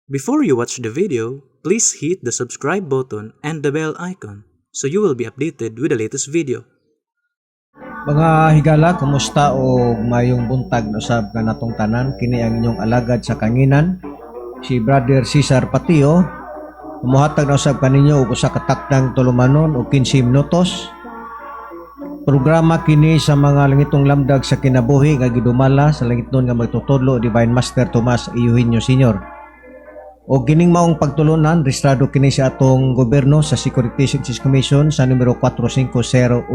Before you watch the video, please hit the subscribe button and the bell icon so you will be updated with the latest video. Mga higala, kumusta o mayong buntag usab kanatong tanan. Kini ang inyong alagad sa kanginan, si Brother Cesar Patio. Muhatag na usab kaninyo og usa ka takdang tulumanon og 15 minutos. Programa kini sa mga langitong lamdag sa kinabuhi nga gidumala sa langitnon nga magtutudlo, Divine Master Tomas Eugenio Sr. O kining maong pagtulunan, rehistrado kini sa atong gobyerno sa Securities and Exchange Commission sa numero 45013.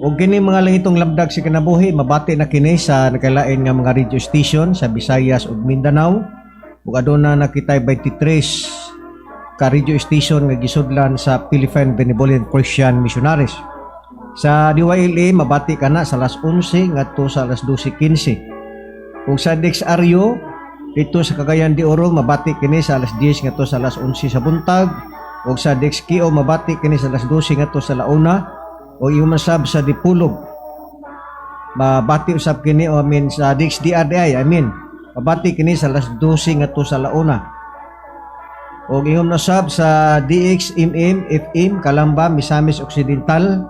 O kini mga langitong lamdag sa kinabuhi, mabati na kini sa nakalain nga mga radio station sa Visayas ug Mindanao. Ug aduna na kitay 23 ka radio station nga gisudlan sa Philippine Benevolent Christian Missionaries. Sa DYLA mabati kana sa alas 11 ngadto sa alas 12:15. Ug sa DXRU dito sa Cagayan de Oro, mabati kini sa alas 10 ngadto sa alas 11 sa buntag. Ug sa DXKO mabati kini sa alas 12 ngadto sa launa, o ingon sab sa Dipolog mabati usab kini, o I mean sa DXDRDI, I mean, mabati kini sa alas 12 ngadto sa launa. O ingon na sab sa DXMM FM Calamba, Misamis Occidental,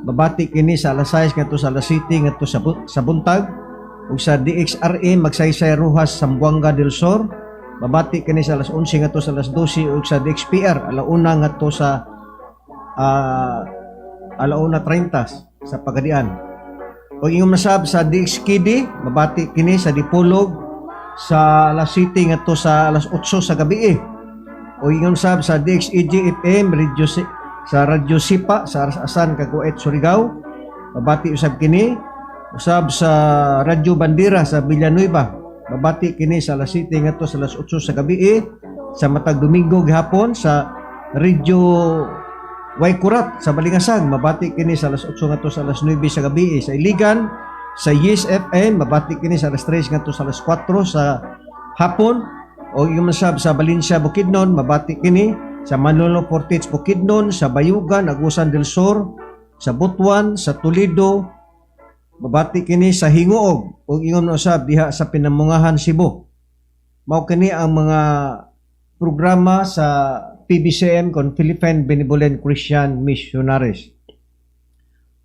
mabati kini sa alas 6 ngadto sa alas 7 ngadto sa buntag. Ug sa DXRM Magsaysay, Roxas, Zamboanga del Sur, mabati kini sa alas 11 ngadto sa alas 12. Ug sa DXPR alauna ngadto sa alauna 30 sa Pagadian. O ingon masab sa DXKD, mabati kini sa Dipolog sa alas 7 ngadto sa alas 8 sa gabi. O ingon sab sa DXEG FM radio sa Radyo Sipa sa Asan, Cagwait, Surigao. Mabati usab kini usab sa Radyo Bandera sa Villanueva. Mabati kini sa alas 7 ngadto sa alas 8 sa gabi sa matag Domingo gihapon. Sa Radyo Waikurat sa Balingasag, mabati kini sa alas 8 ngadto sa alas 9 sa gabi. Sa Iligan, sa Yes FM, mabati kini sa alas 3 ngadto sa alas 4 sa hapon. O ingon sab sa Valencia, Bukidnon, mabati kini sa Manolo Fortich, Bukidnon, sa Bayugan, Agusan del Sur, sa Butuan, sa Toledo, mabati kini sa Gingoog, ug ingon usab diha sa Pinamungahan, Cebu. Mao kini ang mga programa sa PBCM kon Philippine Benevolent Christian Missionaries.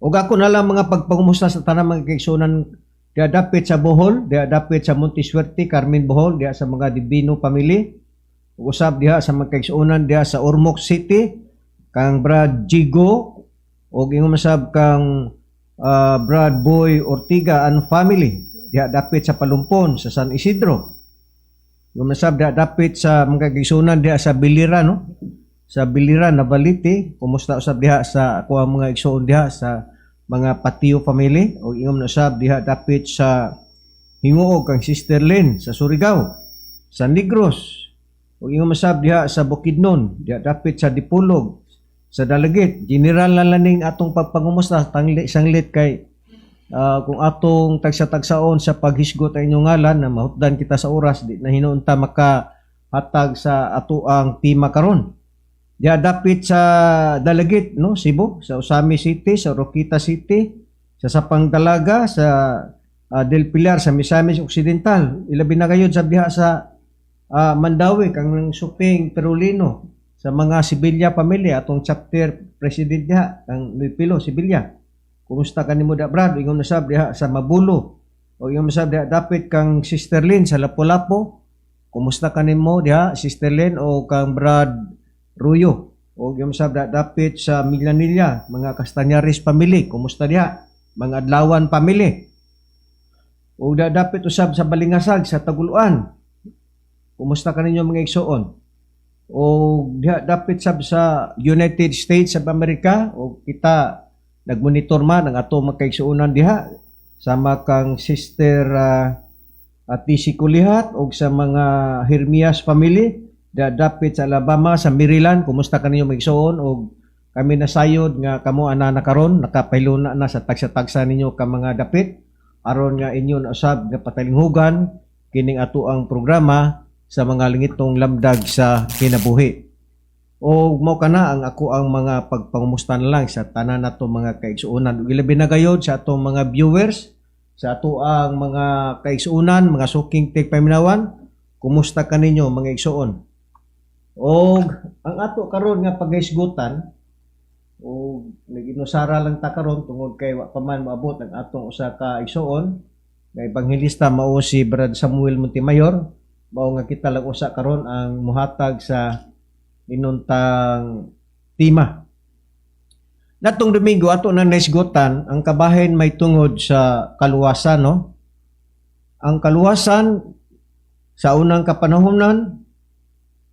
Ug ako na lang mga pagpangumusta sa tanang mga kaigsuonan diha dapit sa Bohol, diha dapit sa Monte Suerte, Carmen, Bohol, diha sa mga Divino family. Ug usab diha sa mga kaigsuonan diha sa Ormoc City, kang Brad Jigo ug ingon masab kang Brad Boy Ortiga and family diha dapit sa Palumpon sa San Isidro. Ingon masab diha dapit sa mga kaigsuonan diha sa Biliran, no? Sa Biliran, Navalite, kumusta usab diha sa ako ang mga igsoon diha sa mga Patio family. O ingon na usab diha dapit sa Gingoog kang Sister Lynn sa Surigao, sa Negros. O ingon masab diha sa Bukidnon, diha dapit sa Dipolog, sa Dalagit. General na lang ning atong pagpangumusta tangli sanglit kay kung atong tagsa-tagsaon sa paghisgot ang inyong ngalan na mahutdan kita sa oras, di na hinuon ta makahatag sa ato ang tema karon. Diha dapit sa Dalagit, no, Cebu, sa Ozamiz City, sa Oroquieta City, sa Sapang Dalaga, sa Del Pilar, sa Misamis Occidental. Ilabi na gayud sa diha sa Mandaue kang Suping Perolino, sa mga Sibilya pamilya, atong chapter president diha kang Luis Sibilya. Kumusta kanimo da, Brad? Ingon na sab diha sa Mabulo. O ingon sab diha dapit kang Sister Lynn sa Lapu-Lapu. Kumusta kanimo diha, Sister Lynn, o kang Brad Ruyo? O ingon sab diha dapit sa Milanilla, mga Castañares family. Kumusta diha? Mga Adlawan family. O diha dapit usab sa Balingasag sa Taguluan. Kumusta kaninyo, mga igsuon? O diha dapit sab sa United States of America, o kita nagmonitor man ang ato mga kaigsuonan diha sama kang Sister Atisi Kulihat og sa mga Hermias family diha dapit sa Alabama, sa Maryland. Kumusta kaninyo, mga igsuon? Og kami nasayod nga kamo ana na karon nakapahiluna na sa tagsa-tagsa ninyo ka mga dapit aron nga inyo na usab nga patalinghugan kining ato ang programa sa mga lingitong lamdag sa kinabuhi. O mao kana ang ako ang mga pagpangumusta na lang sa tanan nato mga kaigsuonan. Ug ilabi na gayod sa atong mga viewers, sa ato ang mga kaigsuonan, mga suking tigpaminawan. Kumusta kaninyo, mga igsoon? Og ang ato karon nga paghisgutan, og naginusara lang ta karon tungod kay wa pa man moabot ang atong usa ka igsoon nga ebanghelista, mao si Brad Samuel Montemayor. Mao nga kita lang usa karon ang muhatag sa inuntang tema. Natong Domingo, ato na nahisgutan ang kabahin may tungod sa kaluwasan, no? Ang kaluwasan sa unang kapanahonan,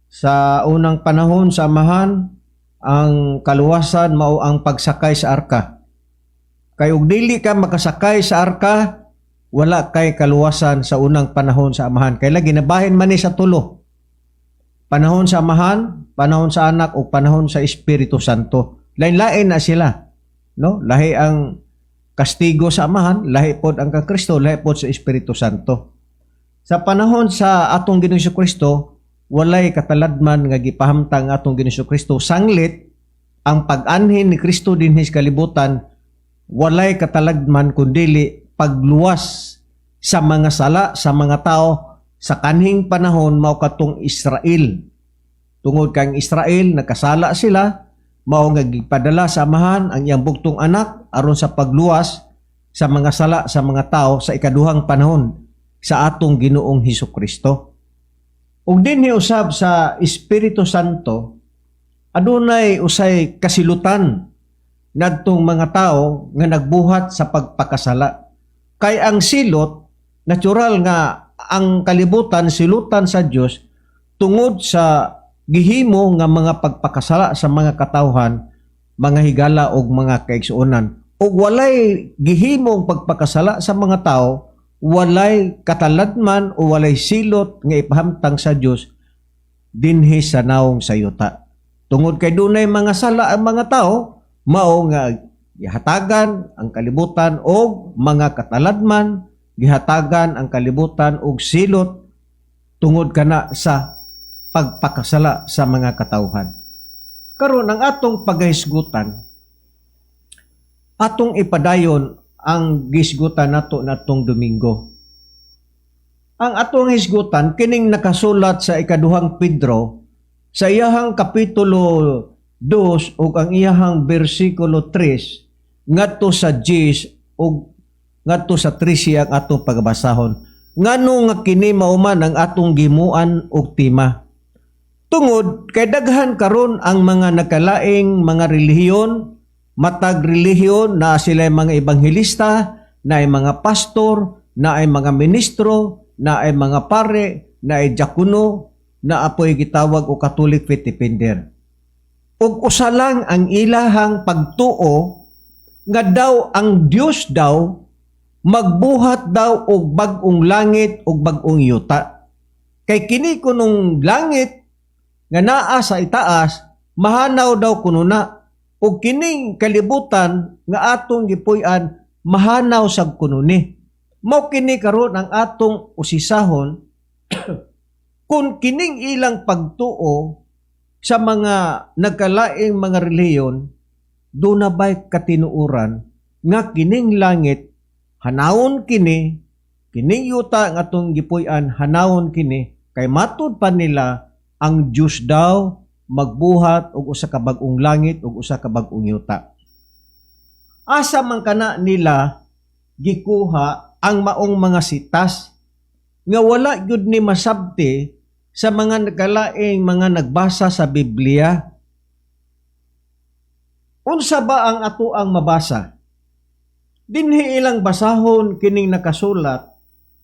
sa unang panahon sa Amahan, ang kaluwasan mao ang pagsakay sa arka. Kay og dili ka makasakay sa arka, wala kay kaluwasan sa unang panahon sa Amahan. Kay lagi nabahin man ni sa tulo. Panahon sa Amahan, panahon sa Anak o panahon sa Espiritu Santo. Lain-lain na sila. No? Lahi ang kastigo sa Amahan, lahi pod ang ka Kristo, lahi pod sa Espiritu Santo. Sa panahon sa atong Ginoong Kristo, walay kataladman nga gipahamtang atong Ginoong Kristo, sanglit ang pag-anhin ni Kristo dinhi sa kalibutan, walay katalagman kundili pagluwas sa mga sala sa mga tao sa kanhing panahon, mao katong Israel. Tungod kang Israel nakasala sila, mao nga gipadala sa Amahan ang iyang bugtong anak aron sa pagluwas sa mga sala sa mga tao sa ikaduhang panahon sa atong Ginoong Hesus Kristo. Ug dinhi usab sa Espiritu Santo, adunay usay kasilutan ngadtong mga tao nga nagbuhat sa pagpakasala. Kay ang silot, natural nga ang kalibutan silutan sa Dios tungod sa gihimo nga mga pagpakasala sa mga katawhan, mga higala og mga kaigsuonan. Ug walay gihimong pagpakasala sa mga tao, walay kataladman o walay silot nga ipahamtang sa Dios dinhi sa nawong sa yuta. Tungod kay dunay mga sala ang mga tao, mao nga gihatagan ang kalibutan og mga kataladman, gihatagan ang kalibutan og silot tungod kana sa pagpakasala sa mga katawhan. Karon, ang atong paghisgutan, atong ipadayon ang gisgutan nato natong Domingo. Ang atong hisgutan kining nakasulat sa Ikaduhang Pedro sa iyahang kapitulo 2 ug ang iyahang bersikulo 3 ngadto sa 10 ug ngadto sa 13 ang atong pagbasahon. Ngano nga kini mao man ang atong gimuan og tema? Tungod kay daghan karon ang mga nakalaing mga relihiyon, matag relihiyon na sila mga ebanghelista, na ay mga pastor, na ay mga ministro, na ay mga pare, na ay diakono, na apoy gitawag og Catholic faith defender. Ug usa lang ang ilahang pagtuo nga daw ang Dios daw magbuhat daw og bag-ong langit ug bag-ong yuta. Kay kini kunong langit nga naa sa itaas, mahanaw daw kuno na, ug kining kalibutan nga atong gipuy-an, mahanaw sab kuno ni. Mao kini karon ang atong usisahon kung kining ilang pagtuo sa mga nagkalaing mga relihiyon, duna ba'y katinuoran nga kining langit hanawon kini, kining yuta nga atong gipuy-an hanawon kini, kay matud pa nila ang Dios daw magbuhat og usa ka bag-ong langit ug usa ka bag-ong yuta? Asa man kana nila gikuha ang maong mga sitas nga wala gyud ni masabti sa mga nagkalaing mga nagbasa sa Biblia? Unsa ba ang ato ang mabasa? Dinhi ilang basahon kining nakasulat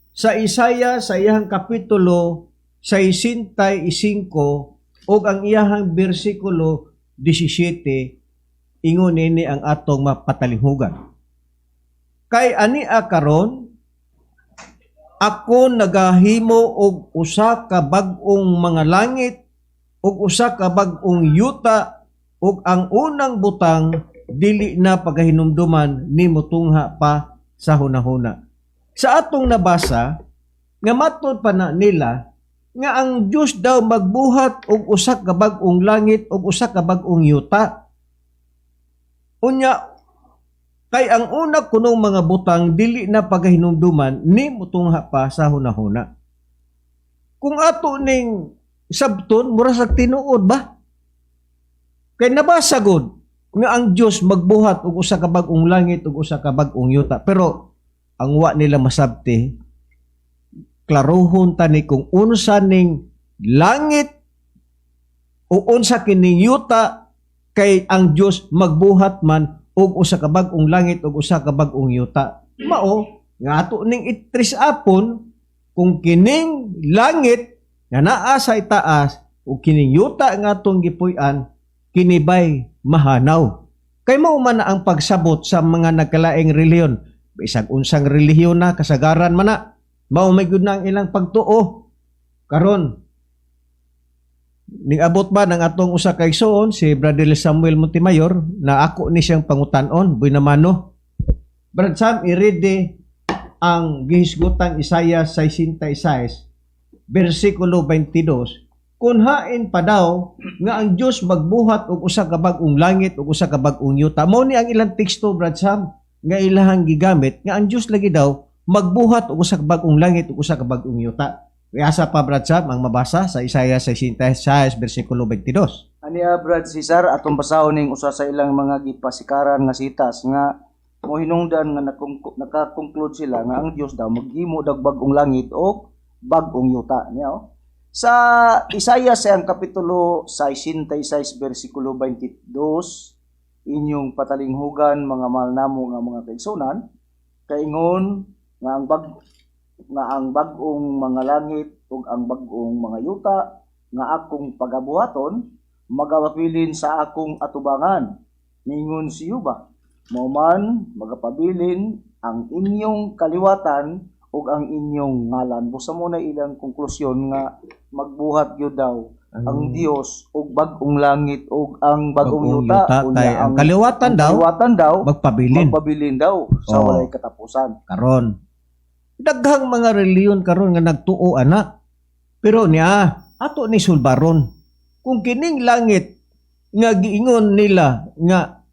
sa Isaiah sa iyang kapitulo 65 ug ang iyahang bersikulo 17. Ingon ini ang atong mapatalinghugan. "Kay ania karon ako nagahimo og usa ka bag-ong mga langit ug usa ka bag-ong yuta, ug ang unang butang dili na pagahinumduman ni mutungha pa sa hunahuna." Sa atong nabasa nga matud pa na nila nga ang Dios daw magbuhat og usa ka bag-ong langit ug usa ka bag-ong yuta. Unya kay ang una kunong mga butang dili na pagahinumduman ni mutungha pa sa hunahuna. Kung ato ning sabton, mura sa tinuod ba? Kay nabasa gud nga ang Dios magbuhat og usa ka bag-ong langit ug usa ka bag-ong yuta. Pero ang wa nila masabti, klarohon tani kung unsa ning langit o unsa kining yuta, kay ang Dios magbuhat man og usa ka bag-ong langit ug usa ka bag-ong yuta. Mao nga ato ning itres apon kung kining langit nga naa sa itaas ug kining yuta nga atong gipuy-an, kini bay mahanaw? Kay mao man na ang pagsabot sa mga nagkalaing relihiyon. Bisag unsang relihiyon na, kasagaran man na. Mao may gud na ang ilang pagtuo. Karon, ning-abot ba ng atong usa ka igsoon, si Brother Samuel Montemayor, na ako ni siyang pangutanon, buy namano. Brad Sam, i-ready ang gihisgutang Isaiah 66, versikulo 22, kung hain pa daw nga ang Dios magbuhat og usa ka bag-ong langit ug usa ka bag-ong yuta. Mao ni ang ilang teksto, Brad Sam, nga ilahang gigamit nga ang Dios lagi daw magbuhat og usa ka bag-ong langit ug usa ka bag-ong yuta. Asa pa, Brad Sam, ang mabasa sa Isaiah 66 versikulo 22? Aniya, Brad Cesar, atong basahon ning usa sa ilang mga gipasikaran nga sitas nga mohinungdan nga nakakonclude sila nga ang Dios daw maghimo dag bag-ong langit o bag-ong yuta niya, oh. Sa Isaiah sa ang kapitulo 66 versikulo 22, inyong patalinghugan, mga mahal namo nga mga kaigsunan, kaingon nga ang bag-ong mga langit ug ang bag-ong mga yuta nga akong pagabuhaton magapabilin sa akong atubangan, ningon si Juba. Mao man magapabilin ang inyong kaliwatan ug ang inyong ngalan. Busa mo na ilang konklusyon nga magbuhat gyud daw ang Dios og bag-ong langit ug ang bag-ong yuta. Unya Kay ang kaliwatan ang daw kaliwatan daw magpabilin. Magpabilin daw sa walay katapusan. Karon, daghang mga reliyon karon nga nagtuo ana. Pero niya, ato ni sulbaron. Kung kining langit nga giingon nila nga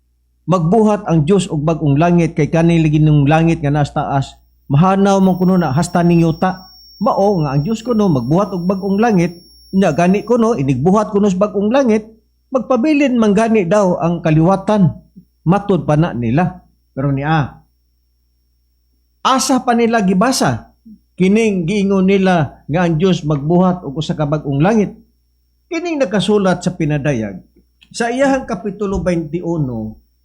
magbuhat ang Dios og bag-ong langit, kay kani lagi nung langit nga nasa taas mahanaw man kuno na hasta ning yuta. Mao nga ang Dios kuno magbuhat og bag-ong langit nya, gani kuno inigbuhat kuno sa bag-ong langit, magpabilin man gani daw ang kaliwatan, matud pa na nila. Pero niya, asa pa nila gibasa kining giingon nila nga ang Dios magbuhat og usa ka bag-ong langit? Kining nakasulat sa Pinadayag sa iyahang kapitulo 21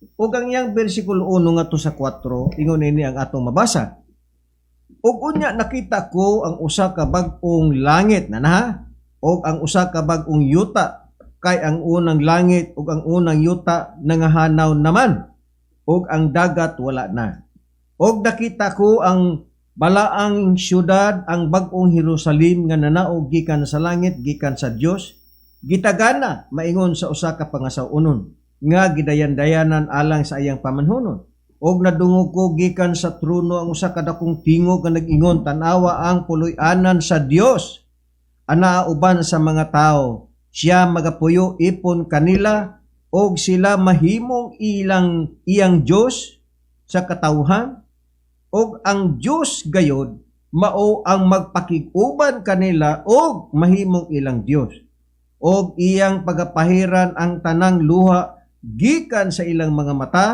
ug ang iyang bersikulo 1 ngadto sa 4, ingon ini ang atong mabasa: "Ug unya nakita ko ang usa ka bag-ong langit na na ug ang usa ka bag-ong yuta, kay ang unang langit ug ang unang yuta nangahanaw naman ug ang dagat wala na. Og nakita ko ang balaang syudad, ang bag-ong Jerusalem, nga nanaog gikan sa langit gikan sa Dios, gitagana maingon sa usa ka pangasaw-onon nga gidayan-dayanan alang sa iyang pamanhonon. Og nadungog ko gikan sa trono ang usa ka dakong tingog nga nag-ingon, 'Tan-awa ang puloy-anan sa Dios anaa uban sa mga tao. Siya magapuyo ipon kanila og sila mahimong ilang iyang Dios sa katawhan, og ang Dios gayod mao ang magpakig-uban kanila og mahimong ilang Dios. Og iyang pagapahiran ang tanang luha gikan sa ilang mga mata,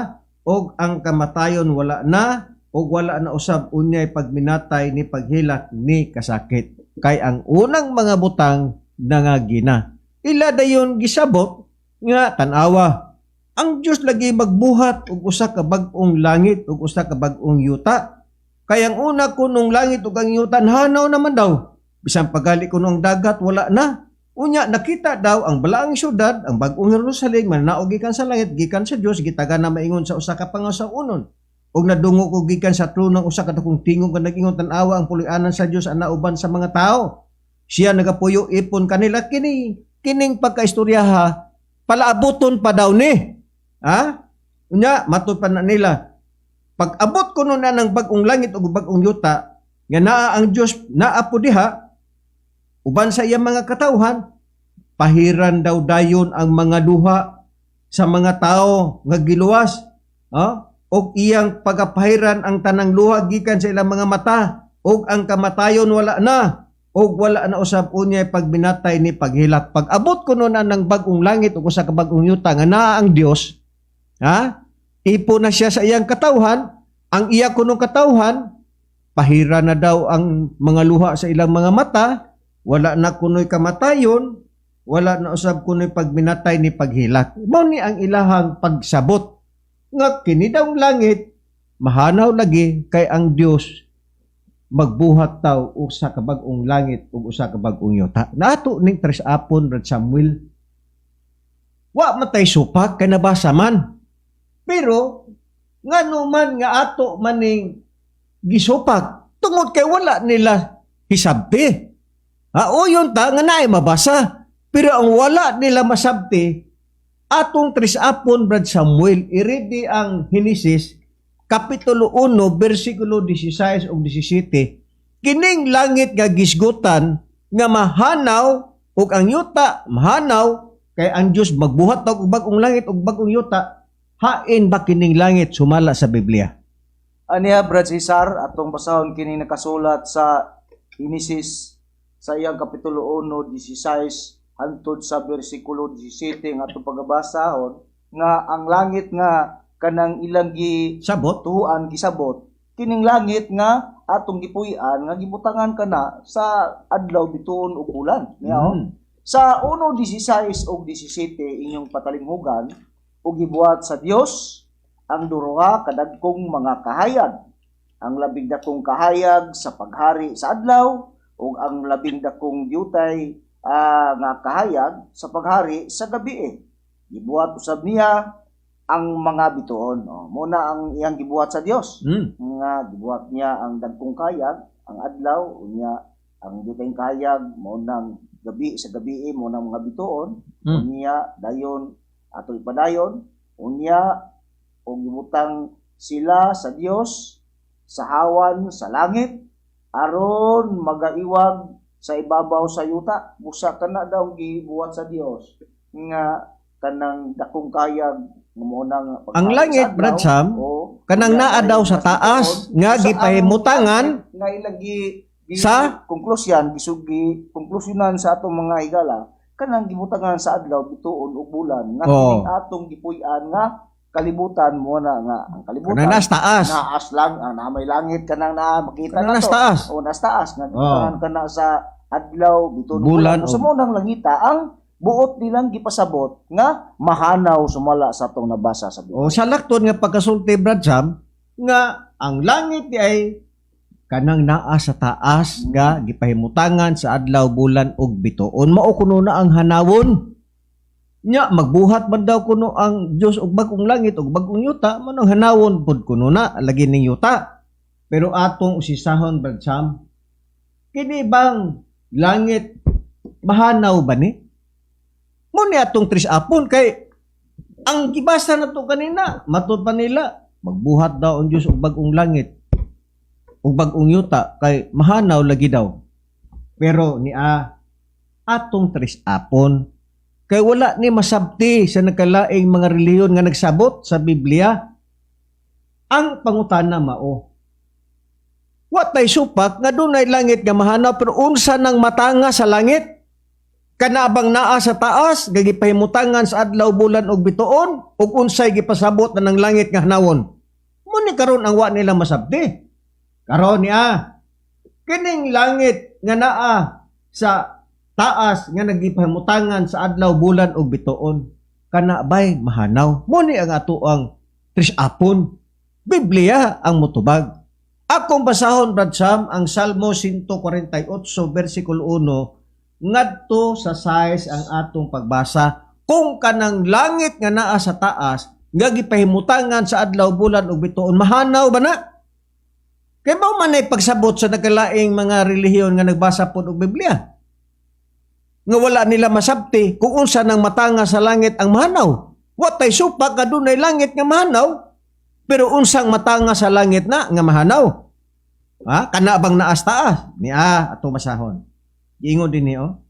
og ang kamatayon wala na, og wala na usab unyay pagminatay ni paghilak ni kasakit, kay ang unang mga butang nangagi na." Ila dayon gisabot nga tan-awa, ang Dios lagi magbuhat og usa ka bag-ong langit ug usa ka bag-ong yuta, kay ang una kunong langit ug ang yuta hanaw naman daw, bisan pagali kuno ang dagat wala na. Unya nakita daw ang balaang syudad, ang bag-ong Jerusalem, mananaog gikan sa langit gikan sa Dios, gitaga na maingon sa usa ka pangasaw-onon. Ug nadungog ko gikan sa trono ang usa ka dakong tingog nga nag-ingon, 'Tan-awa ang puloy-anan sa Dios ana uban sa mga tao. Siya nagapuyo ipon kanila." Kini kining pagkaistoryaha, palaabuton pa daw ni. Ha? Unya matud pa na nila, pag abot kuno na ng bag-ong langit ug bag-ong yuta nga naa ang Dios, naa po diha uban sa iyang mga katawhan, pahiran daw dayon ang mga luha sa mga tao nga giluwas, ha? Og iyang pagapahiran ang tanang luha gikan sa ilang mga mata, og ang kamatayon wala na. Ug wala na usab unyay pagbinatay ni paghilak. Pag abot kuno na ng bag-ong langit ug usa ka bag-ong yuta nga naa ang Dios, ha? Ipo na siya sa iyang katawhan, ang iya kunong katawhan, pahira na daw ang mga luha sa ilang mga mata, wala na kuno'y kamatayon, wala na usab kuno'y pagbinatay ni paghilak. Mao ni ang ilahang pagsabot nga kini daw langit mahanaw lagi kay ang Dios magbuhat taw usa ka bag-ong langit ug usa ka bag-ong yuta. Nato ning tres apon, Brad Samuel. Wa matay supak kay nabasa man. Pero ngano man nga ato maning gisupak tungod kay wala nila hisabti. Ha, o yun ta nga naay mabasa. Pero ang wala nila masabti, atong tres apon, Brad Samuel, iredi ang Henesis Kapitulo 1, versikulo 16 ug 17. Kining langit nga gisgutan nga mahanaw ug ang yuta mahanaw kay ang Dios magbuhat og bag-ong langit ug bag-ong yuta, hain ba kining langit sumala sa Biblia? Aniya, Brad Cesar, atong basahon kini nakasulat sa Genesis sa iyang kapitulo 1, 16 hantod sa bersikulo 17 nga atong pagabasahon nga ang langit nga kanang ilang gi Sabot. Tuan gisabot kining langit nga atong gipuy-an nga gibutangan kana sa adlaw, bituon ug bulan niya, oh. Sa 1:16 ug 17 inyong patalinghugan: "Ug gibuhat sa Dios ang duha kadagkong mga kahayag, ang labing dakong kahayag sa paghari sa adlaw ug ang labing dakong diutay nga kahayag sa paghari sa gabi. Gibuhat usab niya ang mga bituon." Oh, muna ang iyang gibuhat sa Dios nga gibuhat niya ang dagkong kahayag, ang adlaw, unya ang diutayng kahayag mao nang gabi, sa gabi mao nang mga bituon. Unya dayon ato ipadayon, unya og gibutang sila sa Dios sa hawan sa langit aron magaiwag sa ibabaw sa yuta. Busa kana daw gibuhat sa Dios nga kanang dakong kahayag nga mao nang Ang langit, sa adlaw, Brad Sam, o, kanang unya naa daw sa dayon taas bituon. nga Sa ang gipahimutangan langit nga ilang gi konklusyon, gisugi konklusyonan sa atong mga higala kanang gibutangan sa adlaw, bituon ug bulan nga kining atong gipuy-an nga kalibutan mo na nga ang kalibutan Kanang nasa taas. Naas lang ang naa may langit kanang naa makita Kanang nato. nasa taas. O nasa taas nga gibutangan kana sa adlaw, bituon ug Bulan bulan. Sa mo nang langita ang buot nilang gipasabot nga mahanaw sumala sa atong nabasa sa Biblia. O sa lakton nga pagkasulti, Brad Sam, nga ang langit di ay kanang naa sa taas nga gipahimutangan sa adlaw, bulan ug bituon. Mao kuno na ang hanawon. Nya magbuhat man daw kuno ang Dios og bag-ong langit ug bag-ong yuta, man ang hanawon pud kuno na lagi ning yuta. Pero atong usisahon, Brad Sam, kini bang langit mahanaw ba ni? Mo ni atong tres apon kay ang gibasa na to kanina, matud pa nila, magbuhat daw ang Dios og bag-ong langit ug bag-ong yuta kay mahanaw lagi daw. Pero ni a atong tres apon kay wala ni masabti sa nagkalaing mga relihiyon nga nagsabot sa Biblia. Ang pangutana mao, wa tay supak nga dunay langit nga mahanaw, pero unsa nang matanga sa langit? Kana bang naa sa taas nga gipahimutangan sa adlaw, bulan ug bituon, ug unsay gipasabot na ng langit nga hanawon? Mo ni karon ang wa nila masabti. Karon niya, kining langit nga naa sa taas nga nagipahimutangan sa adlaw, bulan ug bituon, kana bay mahanaw? Mo ni ang ato ang tres apon. Biblia ang mutubag. Akong basahon, Brad Sam, ang Salmo 148 versikulo 1 ngadto sa 6 ang atong pagbasa, kung kanang langit nga naa sa taas nga gipahimutangan sa adlaw, bulan ug bituon, mahanaw ba na? Kay mao man ay pagsabot sa nagkalaing mga relihiyon nga nagbasa pod og Biblia nga wala nila masabti kung unsa nang matanga sa langit ang mahanaw. Wa tay supak nga dunay langit nga mahanaw, pero unsang matanga sa langit na nga mahanaw? Ha, kana bang naas taas ni a ato basahon? Giingon din niyo: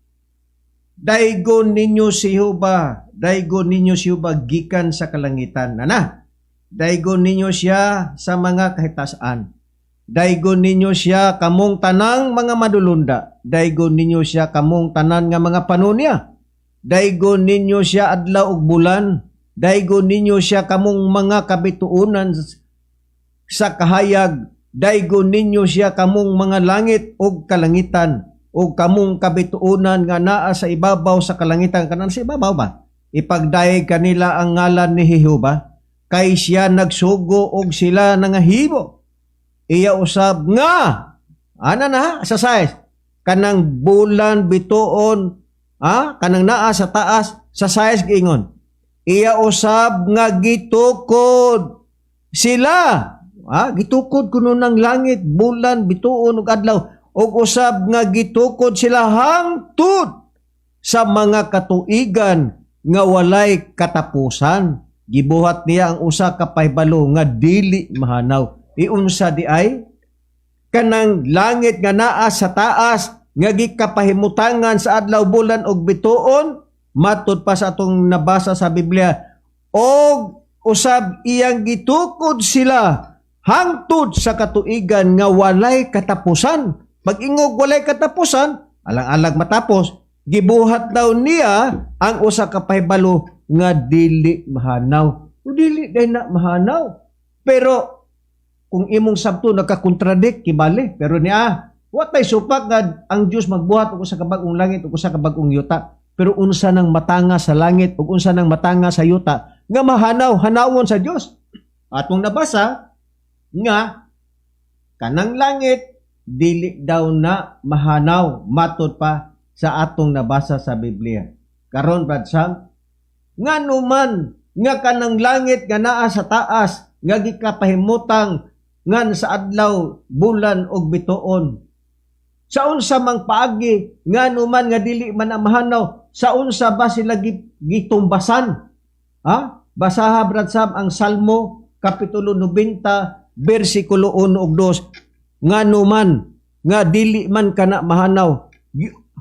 "Daygon ninyo si Jehova, daygon ninyo si Jehova gikan sa kalangitan." Nana. "Daygon ninyo siya sa mga kahitasan." Daygon ninyo siya, kamong tanang mga madulunda. Daygon ninyo siya, kamong tanan nga mga panunya. Daygon ninyo siya, adlaw ug bulan. Daygon ninyo siya, kamong mga kabituonan sa kahayag. Daygon ninyo siya, kamong mga langit ug kalangitan, ug kamong kabituonan nga naa sa ibabaw sa kalangitan. Kanan sa ibabaw ba? Ipagdayeg kanila ang ngalan ni Jehova, kay siya nagsugo og sila nangahimo. Iya usab nga ana na sa size kanang bulan, bituon, kanang naa sa taas sa size. Giingon, iya usab nga gitukod sila, gitukod kuno ng langit, bulan, bituon ug adlaw, ug usab nga gitukod sila hangtod sa mga katuigan nga walay katapusan. Gibuhat niya ang usa ka pahibalo nga dili mahanaw. Iunsa di ay kanang langit nga naa sa taas nga gikapahimutangan sa adlaw, bulan ug bituon, matud pa sa atong nabasa sa Biblia, og usab iyang gitukod sila hangtod sa katuigan nga walay katapusan. Pag-ingog walay katapusan, alang-alag matapos. Gibuhat daw niya ang usa ka pahibalo nga dili mahanaw. O dili day na mahanaw, pero kung imong sabto nagka-contradict kibali, pero niya wa tay supak nga ang Dios magbuhat og usa ka bag-ong langit ug usa ka bag-ong yuta. Pero unsa nang matanga sa langit ug unsa nang matanga sa yuta nga mahanaw, hanawon sa Dios? Atong nabasa nga kanang langit dili daw na mahanaw, matod pa sa atong nabasa sa Biblia. Karon, Brad Sam, ngano man nga kanang langit nga naa sa taas nga gikapahimutang ngan sa adlaw, bulan ug bituon, sa unsa mang paagi, ngano man nga dili man na mahanaw, sa unsa ba sila gitumbasan? Ha, basaha, Brad Sam, ang Salmo kapitulo 90 bersikulo 1 ug 2. Ngano man nga dili man kana mahanaw,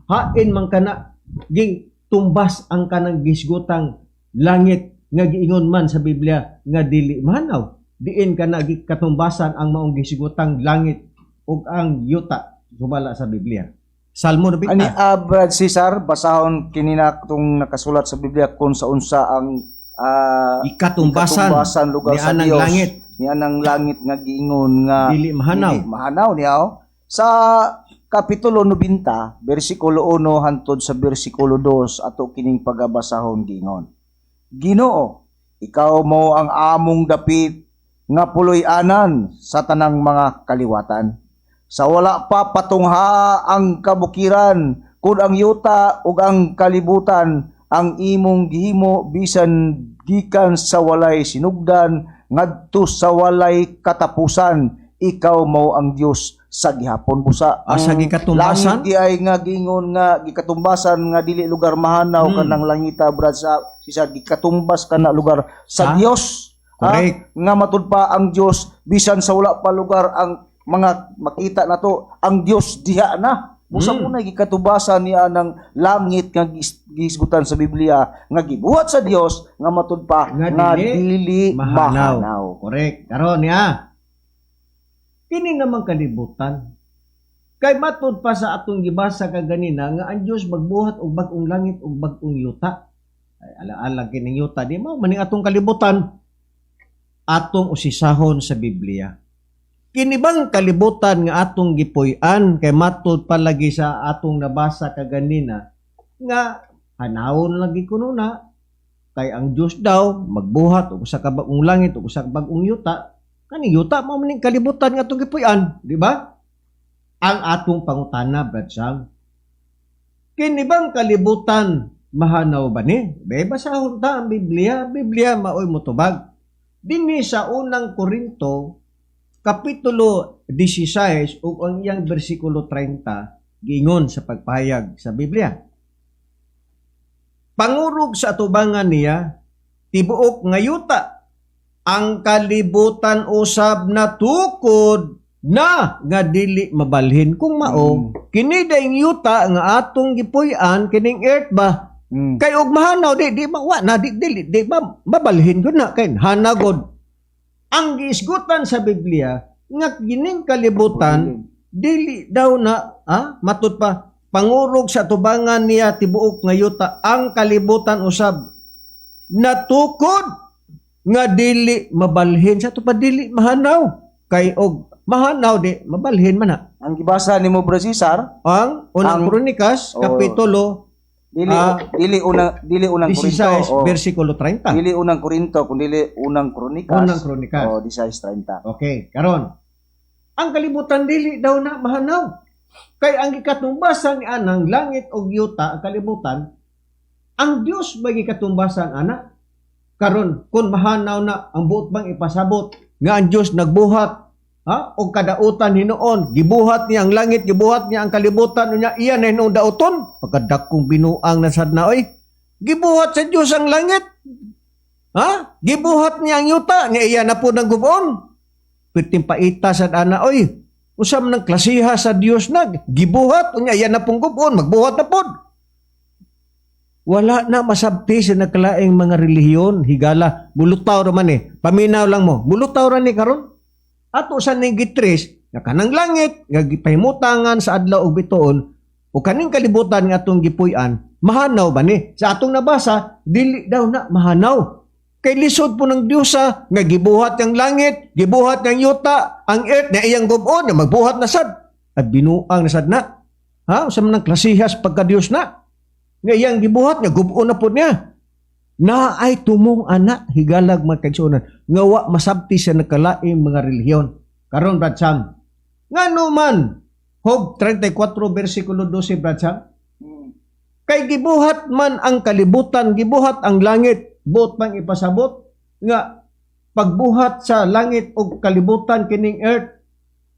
hain man kana gitumbas ang kanang gisgutang langit nga giingon man sa Biblia nga dili mahanaw? Diin kana gikatumbasan ang maong gisgutang langit ug ang yuta sumala sa Biblia? Salmo 90. Ani Brad Cesar, basahon kini na itong nakasulat sa Biblia kung sa unsa ang ikatumbasan ikatumbasan lugar ni sa anang Dios. Langit. Ni anang langit nga giingon nga dili mahanaw. Dili mahanaw niya, oh. Sa kapitulo 90, bersikulo 1 hantod sa bersikulo 2, ato kining pagabasahon. Giingon: "Ginoo, ikaw mo ang among dapit nga puloy-anan sa tanang mga kaliwatan. Sa wala pa patungha ang kabukiran, kun ang yuta ug ang kalibutan, ang imong gihimo bisan gikan sa walay sinugdan ngadto sa walay katapusan. Ikaw mo ang Dios sa gihapon." Busa Sa ang gikatumbasan? Langit di ay nga giingon nga gikatumbasan nga dili lugar mahanaw. Kanang langita, Brad sa sisa, gikatumbas kana lugar sa Dios. Nga matud pa ang Dios bisan sa wala pa lugar ang mga makita nato, ang Dios diha na. Busa mo na gikatubasan niya ng langit nga gisgutan sa Biblia nga gibuhat sa Dios nga matud pa nga nga dili dili mahanaw. mahanaw. Correct. Karon niya. Kini namang kalibutan. Kay matud pa sa atong gibasa kaganina nga ang Dios magbuhat og bag-ong langit ug bag-ong yuta. Ay, alaala kining yuta di mao maning atong kalibutan. Atong usisahon sa Biblia. Kini bang kalibutan nga atong gipuy-an, kay matud pa lagi sa atong nabasa kaganina nga hanawon lagi kuno na kay ang Dios daw magbuhat og usa ka bag-ong langit ug usa ka bag-ong yuta. Kani yuta mao man ning kalibutan nga atong gipuy-an, di ba? Ang atong pangutana, Brad Sam, kini bang kalibutan mahanaw ba ni? Be, basahon ta ang Biblia. Biblia maoy motubag. Dinhi sa Unang Korinto kapitulo 16 ug ang iyang bersikulo 30, giingon sa pagpahayag sa Biblia: "Pangurog sa atubangan niya tibuok nga yuta, ang kalibutan usab natukod na nga dili mabalhin." Kung mao, kini dayng yuta nga atong gipuy-an, kining earth ba, kay og mahanaw di di ma wa na di dili di ma, mabalhin gud na kay hanagod. Ang giisgutan sa Biblia Nga kining kalibutan dili daw na, matud pa, pangurog sa tubangan niya tibuok nga yuta, ang kalibutan usab natukod nga dili mabalhin, sa ato pa dili mahanaw, kay og mahanaw di mabalhin man na. Ang gibasa nimo, Bro Cesar, Ang Unang Kronikas, kapitulo dili dili unang Korinto, 16 oh. versikulo 30. Dili Unang Korinto kun dili Unang Kronikas. Unang Kronikas. Oh, 16:30. Okay, karon. Ang kalibutan dili daw na mahanaw. Kay ang gikatumbasan ni anang langit og yuta, ang kalibutan, ang Dios ba gikatumbasan ana? Karon, kung mahanaw na, ang buot bang ipasabot nga ang Dios nagbuhat, ha, og kadautan hinuon, gibuhat niya ang langit, gibuhat niya ang kalibutan, unya iya na hinuon dauton, pagkadakong binuang na sad na oy. Gibuhat sa Dios ang langit. Ha? Gibuhat niya ang yuta, niya iya na po ng gubon. Perting paita sa ana oy. Usa man ang klasiha sa Dios na gibuhat unya iya na pong gubon, magbuhat na pod. Wala na masabti sa nagkalaing mga relihiyon, higala, bulutaw ra man eh. Paminaw lang mo, bulutaw ra ni karon. Ato sa ning gitris, nga kanang langit, nga gipahimutangan sa adlaw ug bituon, o kaning kalibutan nga atong gipuy-an, mahanaw ba ni? Sa atong nabasa, dili daw na mahanaw. Kay lisod po ng Diyosa nga gibuhat ang langit, gibuhat ang yuta, ang earth na iyang gubon, na magbuhat na sad. At binuang na sad na. Ha? Sa man ang klasihas pagka Diyos na. Nga iyang gibuhat, nga gubon na po niya. Na ay tumong ana, higalag mga kaigsuonan, nga wa masabti sa nakalaing mga relihiyon. Karon, Brad Sam, ngano man, Job 34 versikulo 12, Brad Sam, kay gibuhat man ang kalibutan, gibuhat ang langit, buot pang ipasabot nga pagbuhat sa langit o kalibutan kining earth.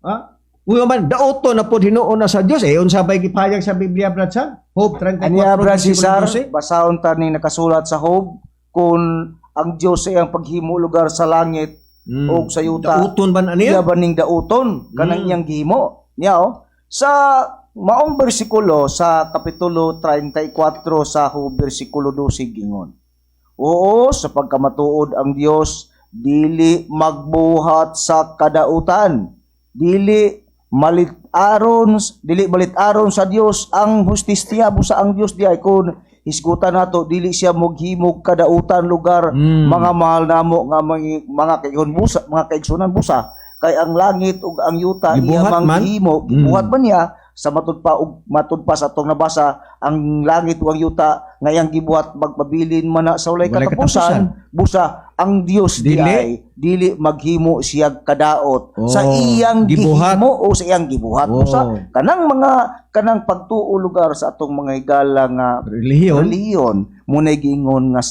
Ha? Unya man daoto na pod hinuon na sa Dios eh, unsa bay gipahayag sa Biblia, Brad Sam? Job 34 Aniya, Brad versikulo Cesar, 12. basahon ta ning nakasulat sa Job kung ang Dios ay ang paghimo lugar sa langit og sa yuta. Dauton ba na niya? Iya ba ning dauton kanang iyang gihimo? Niya oh. Sa maong bersikulo sa kapitulo 34 sa Job bersikulo 12 gingon: "Oo, sa pagkamatuod ang Dios dili magbuhat sa kadautan. Dili malit-aron sa Dios ang hustisya." Busa ang Dios diay, kun hisgutan nato, dili siya moghimog kadautan lugar, mga mahal namo nga mga kaigsunan busa, mga kaigsunan busa, kay ang langit ug ang yuta iya Gibuhat mang man. gihimo, gibuhat man niya sa matud pa ug matud pa sa atong nabasa, ang langit ug ang yuta nga iyang gibuhat magpabilin man na sa walay Walay katapusan. Busa ang Dios Dili. di ay dili maghimo siya kadaot Oh, sa iyang gibuhat. gihimo o sa iyang gibuhat. Oh. Busa kanang mga kanang pagtuo lugar sa atong mga higala nga Relihiyon. relihiyon munay giingon nga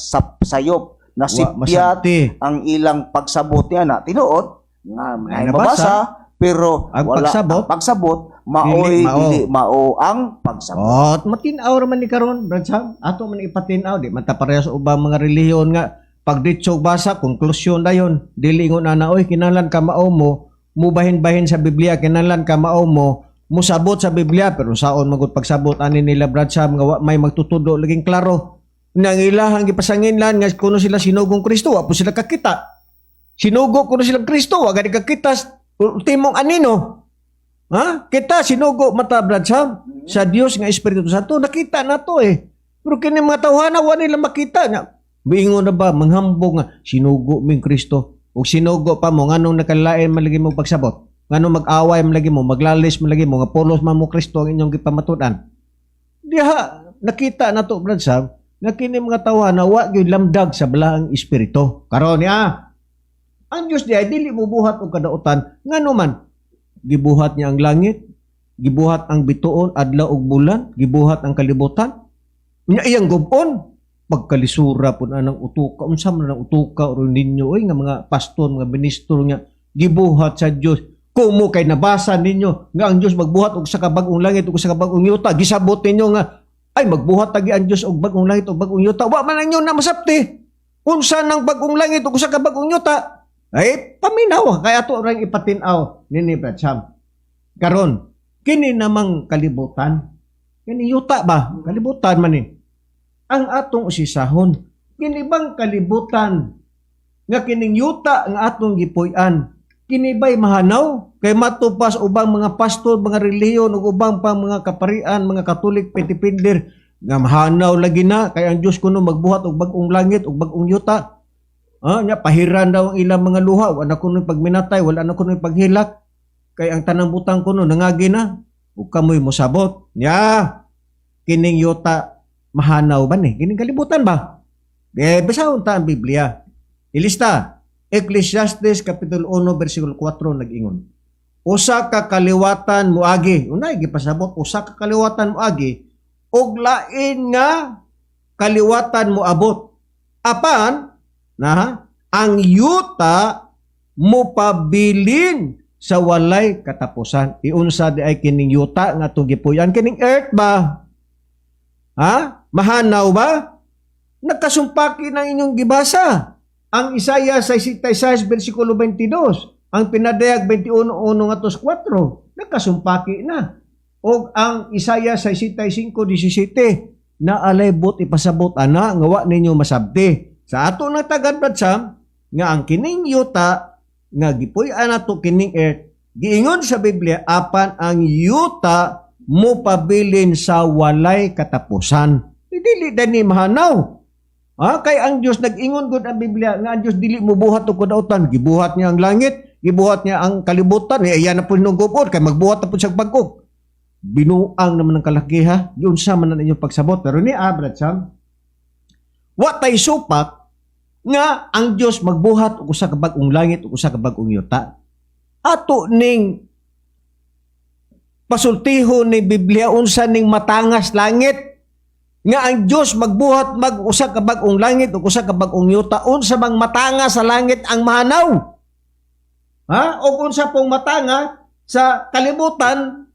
sayop na Wa sipyat masabti. ang ilang pagsabot niya na tinuod nga Ay, may nabasa. mabasa, pero Ang wala pagsabot, ang pagsabot maoy dili mao. Dili mao ang pagsabot. Oh, at matin-aw ra man ni karon, Brad Sam. Ato man ipatin-aw, di man ta parehas ubang mga relihiyon nga pag ditsog basa, konklusyon dayon. Dili ingon ana oy, kinahanglan ka mao mo, mubahin-bahin sa Biblia, kinahanglan ka mao mo, musabot sa Biblia, pero saon magud pagsabot ani nila, Brad Sam, nga wa may magtutudo laging klaro. Nang ilahang gipasanginlan nga kuno sila sinugong Kristo, wa po sila kakita. Sinugo kuno silang Kristo, wa gani kakita ultimong anino. Ha? Kita sinugo mata, Brad Sam, sa Dios nga Espiritu Santo, nakita na to eh. Pero kini mga tawhana wa nila makita nga. Biingon na ba manghambog nga sinugo ming Kristo, ug sinugo pa mo, nganong nakalain man lagi mo pagsabot? Nganong mag-away man lagi mo, maglalis man lagi mo nga pulos man mo Kristo ang inyong gipamatud-an? Diha nakita na to, Brad Sam, nga kini mga tawhana wa gyud lamdag sa balaang espiritu. Karon niya, ang Dios diay dili mo buhat og kadautan, ngano man gibuhat niya ang langit, gibuhat ang bituon, adlaw ug bulan, gibuhat ang kalibutan. Unya iyang gubon, pagkalisura pud anang utuka, unsa man ang utuka ro ninyo oy nga mga pastor, mga ministro nga gibuhat sa Dios. Kumo kay nabasa ninyo nga ang Dios magbuhat og sa kabag-ong langit ug sa kabag-ong yuta, gisabot ninyo nga ay magbuhat tagi ang Dios og bag-ong langit ug bag-ong yuta. Wa man ninyo na masabti. Unsa nang bag-ong langit ug sa kabag-ong yuta? Ay, paminaw. Kaya ato orang ipatin-aw nini, Brad Sam. Karon, kini namang kalibutan. Kini yuta ba? Kalibutan man ni. Ang atong usisahon, kini bang kalibutan nga kining yuta nga atong gipuy-an, Kini ba'y mahanaw? Kay matupas ubang mga pastor, mga relihiyon ug ubang pang mga kaparian, mga Katolik, petipinder nga mahanaw lagi na kay ang Dios kuno magbuhat og bag-ong langit ug bag-ong yuta. Ah, nya pahiran daw ang ilang mga luha, wala kuno pagminatay, wala na kuno paghilak. Kay ang tanang butang kuno nangagi na ug kamoy mosabot. Nya kining yuta mahanaw ba ni? Kining kalibutan ba? Eh, basahon ta ang Biblia. Ilista, Ecclesiastes Kapitulo 1, versikulo 4 nag-ingon. Usa ka kaliwatan moagi. Unay gipasabot, usa ka kaliwatan moagi ug lain nga kaliwatan moabot. Apan na ang yuta mopabilin sa walay katapusan. Iunsa di ay kining yuta nga atong gipuy-an, kining earth ba? Ha? Mahanaw ba? Nagkasumpaki ng inyong gibasa. Ang Isaiah 66 versikulo 22, ang Pinadayag 21:1 ngadto 4, nagkasumpaki na. O ang Isaiah 65:17, na alay bot ipasabot ana nga wa ninyo masabti. Sa ato na tagad, Brad Sam, nga ang kining yuta nga gipuy-an nato, kining earth, giingon sa Biblia, apan ang yuta mopabilin sa walay katapusan. Dili dani mahanaw. Ha? Kay ang Dios, nag-ingon gud ang Biblia nga ang Dios dili mobuhat og kadautan. Gibuhat niya ang langit, gibuhat niya ang kalibutan. Eh, iya na po nung gubot kay magbuhat na po siya bag-o. Binuang naman ng kalaki ha. Giunsa man na inyong pagsabot. Pero ni Brad Sam, wa tay supak nga ang Dios magbuhat og usa ka bag-ong langit ug usa ka bag-ong yuta. Ato ning pasultihon ni Biblia unsa ning matangas langit nga ang Dios magbuhat mag usa ka bag-ong langit ug usa ka bag-ong yuta. Unsa bang matanga sa langit ang mahanaw? Ha? O unsa pong matanga sa kalibutan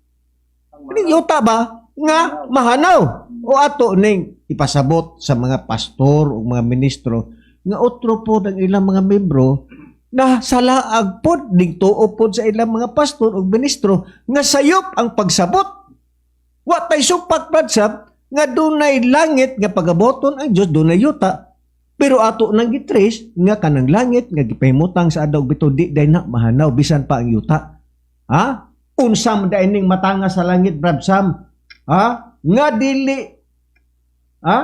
ning yuta ba nga mahanaw? O ato ning ipasabot sa mga pastor o mga ministro nga otro po ng ilang mga membro na salaag pod ning tuo pod sa ilang mga pastor o ministro nga sayop ang pagsabot. Wa tay supak, Brad Sam, nga dunay langit nga pagaboton ang Dios, dunay yuta. Pero ato nang gitrace nga kanang langit nga gipahimutang sa adlaw bito di day na mahanaw bisan pa ang yuta. Ha? Unsa man day ning matanga sa langit, Brad Sam? Ha? Nga dili ha?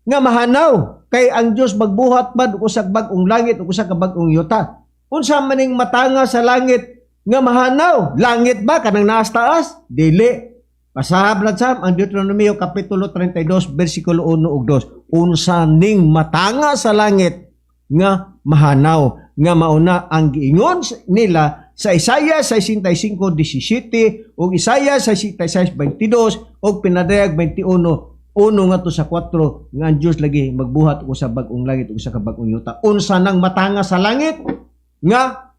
Nga mahanaw kay ang Dios magbuhat man og usa ka bag-ong langit ug usa ka bag-ong yuta. Unsa man ning matanga sa langit nga mahanaw? Langit ba kanang naas taas? Dili. Basaha, Brad Sam, ang Deuteronomio Kapitulo 32 versikulo 1 ug 2. Unsa ning matanga sa langit nga mahanaw nga mauna ang giingon nila sa Isaiah 65:17 ug Isaiah 66:22 ug Pinadayag 21:1 ngadto sa 4 nga ang Dios lagi magbuhat og sa bag-ong langit ug sa bag-ong yuta. Unsa nang matanga sa langit nga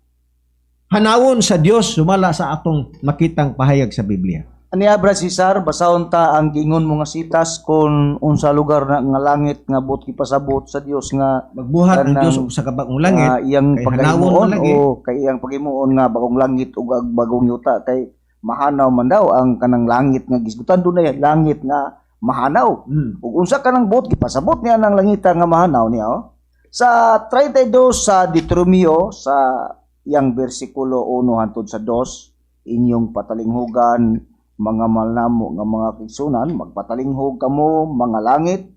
hanawon sa Dios sumala sa atong makitang pahayag sa Biblia? Aniya, Brad Cesar, basahon ta ang gingon mga sitas kung unsa lugar na nga langit nga buot gipasabot sa Dios nga Magbuhat ang Kanang, Dios og sa bag-ong langit nga iyang kay hanawon paghimuon man lagi. O kay iyang paghimuon nga bagong langit ug ang bagong yuta kay mahanaw man daw ang kanang langit nga gisgutan, dunay langit nga mahanaw. Ug unsa kanang buot gipasabot niya ng langita nga mahanaw niya, oh. Sa 32 sa Deuteronomio, sa iyang bersikulo 1 hantod sa 2, inyong patalinghugan, mga malnamo nga mga kaigsunan, magpatalinghog kamo mga langit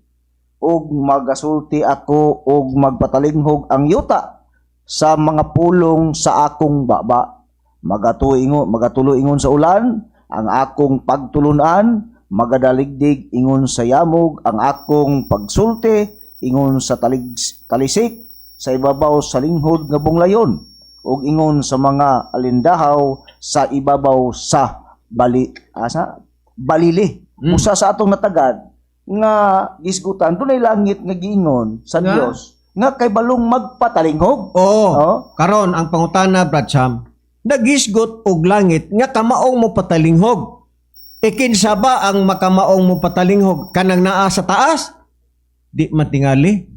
ug magasulti ako ug magpatalinghog ang yuta sa mga pulong sa akong baba. Magatuo magatulo ingon sa ulan ang akong pagtulunan, magadaligdig ingon sa yamog ang akong pagsulti ingon sa talisik sa ibabaw sa linghod nga bunglayon ug ingon sa mga alindahaw sa ibabaw sa bali asa balili. Usa sa atong natagad nga gisgutan, dunay langit nga giingon sa Nga? Dios nga kay balong magpatalinghog. Oo. Oh. Karon ang pangutana, Brad Sam, nagisgot og langit nga kamaong mo patalinghog. E kinsa ba ang makamaong mo patalinghog, kanang naa sa taas? Di matingali.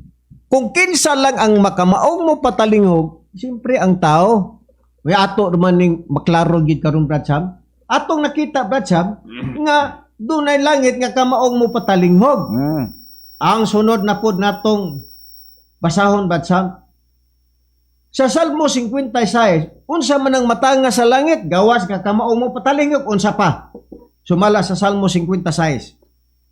Kung kinsa lang ang makamaong mo patalinghog, siyempre ang tao. May ato naman ning maklaro gid karon, Brad Sam. Atong nakita, Brad Sam, nga dunay langit nga kamaong mo patalinghog. Ang sunod na pod natong basahon, Brad Sam. Sa Salmo 56, unsa man ang matanga sa langit, gawas nga kamao mo patalingog, unsa pa? Sumala sa Salmo 56.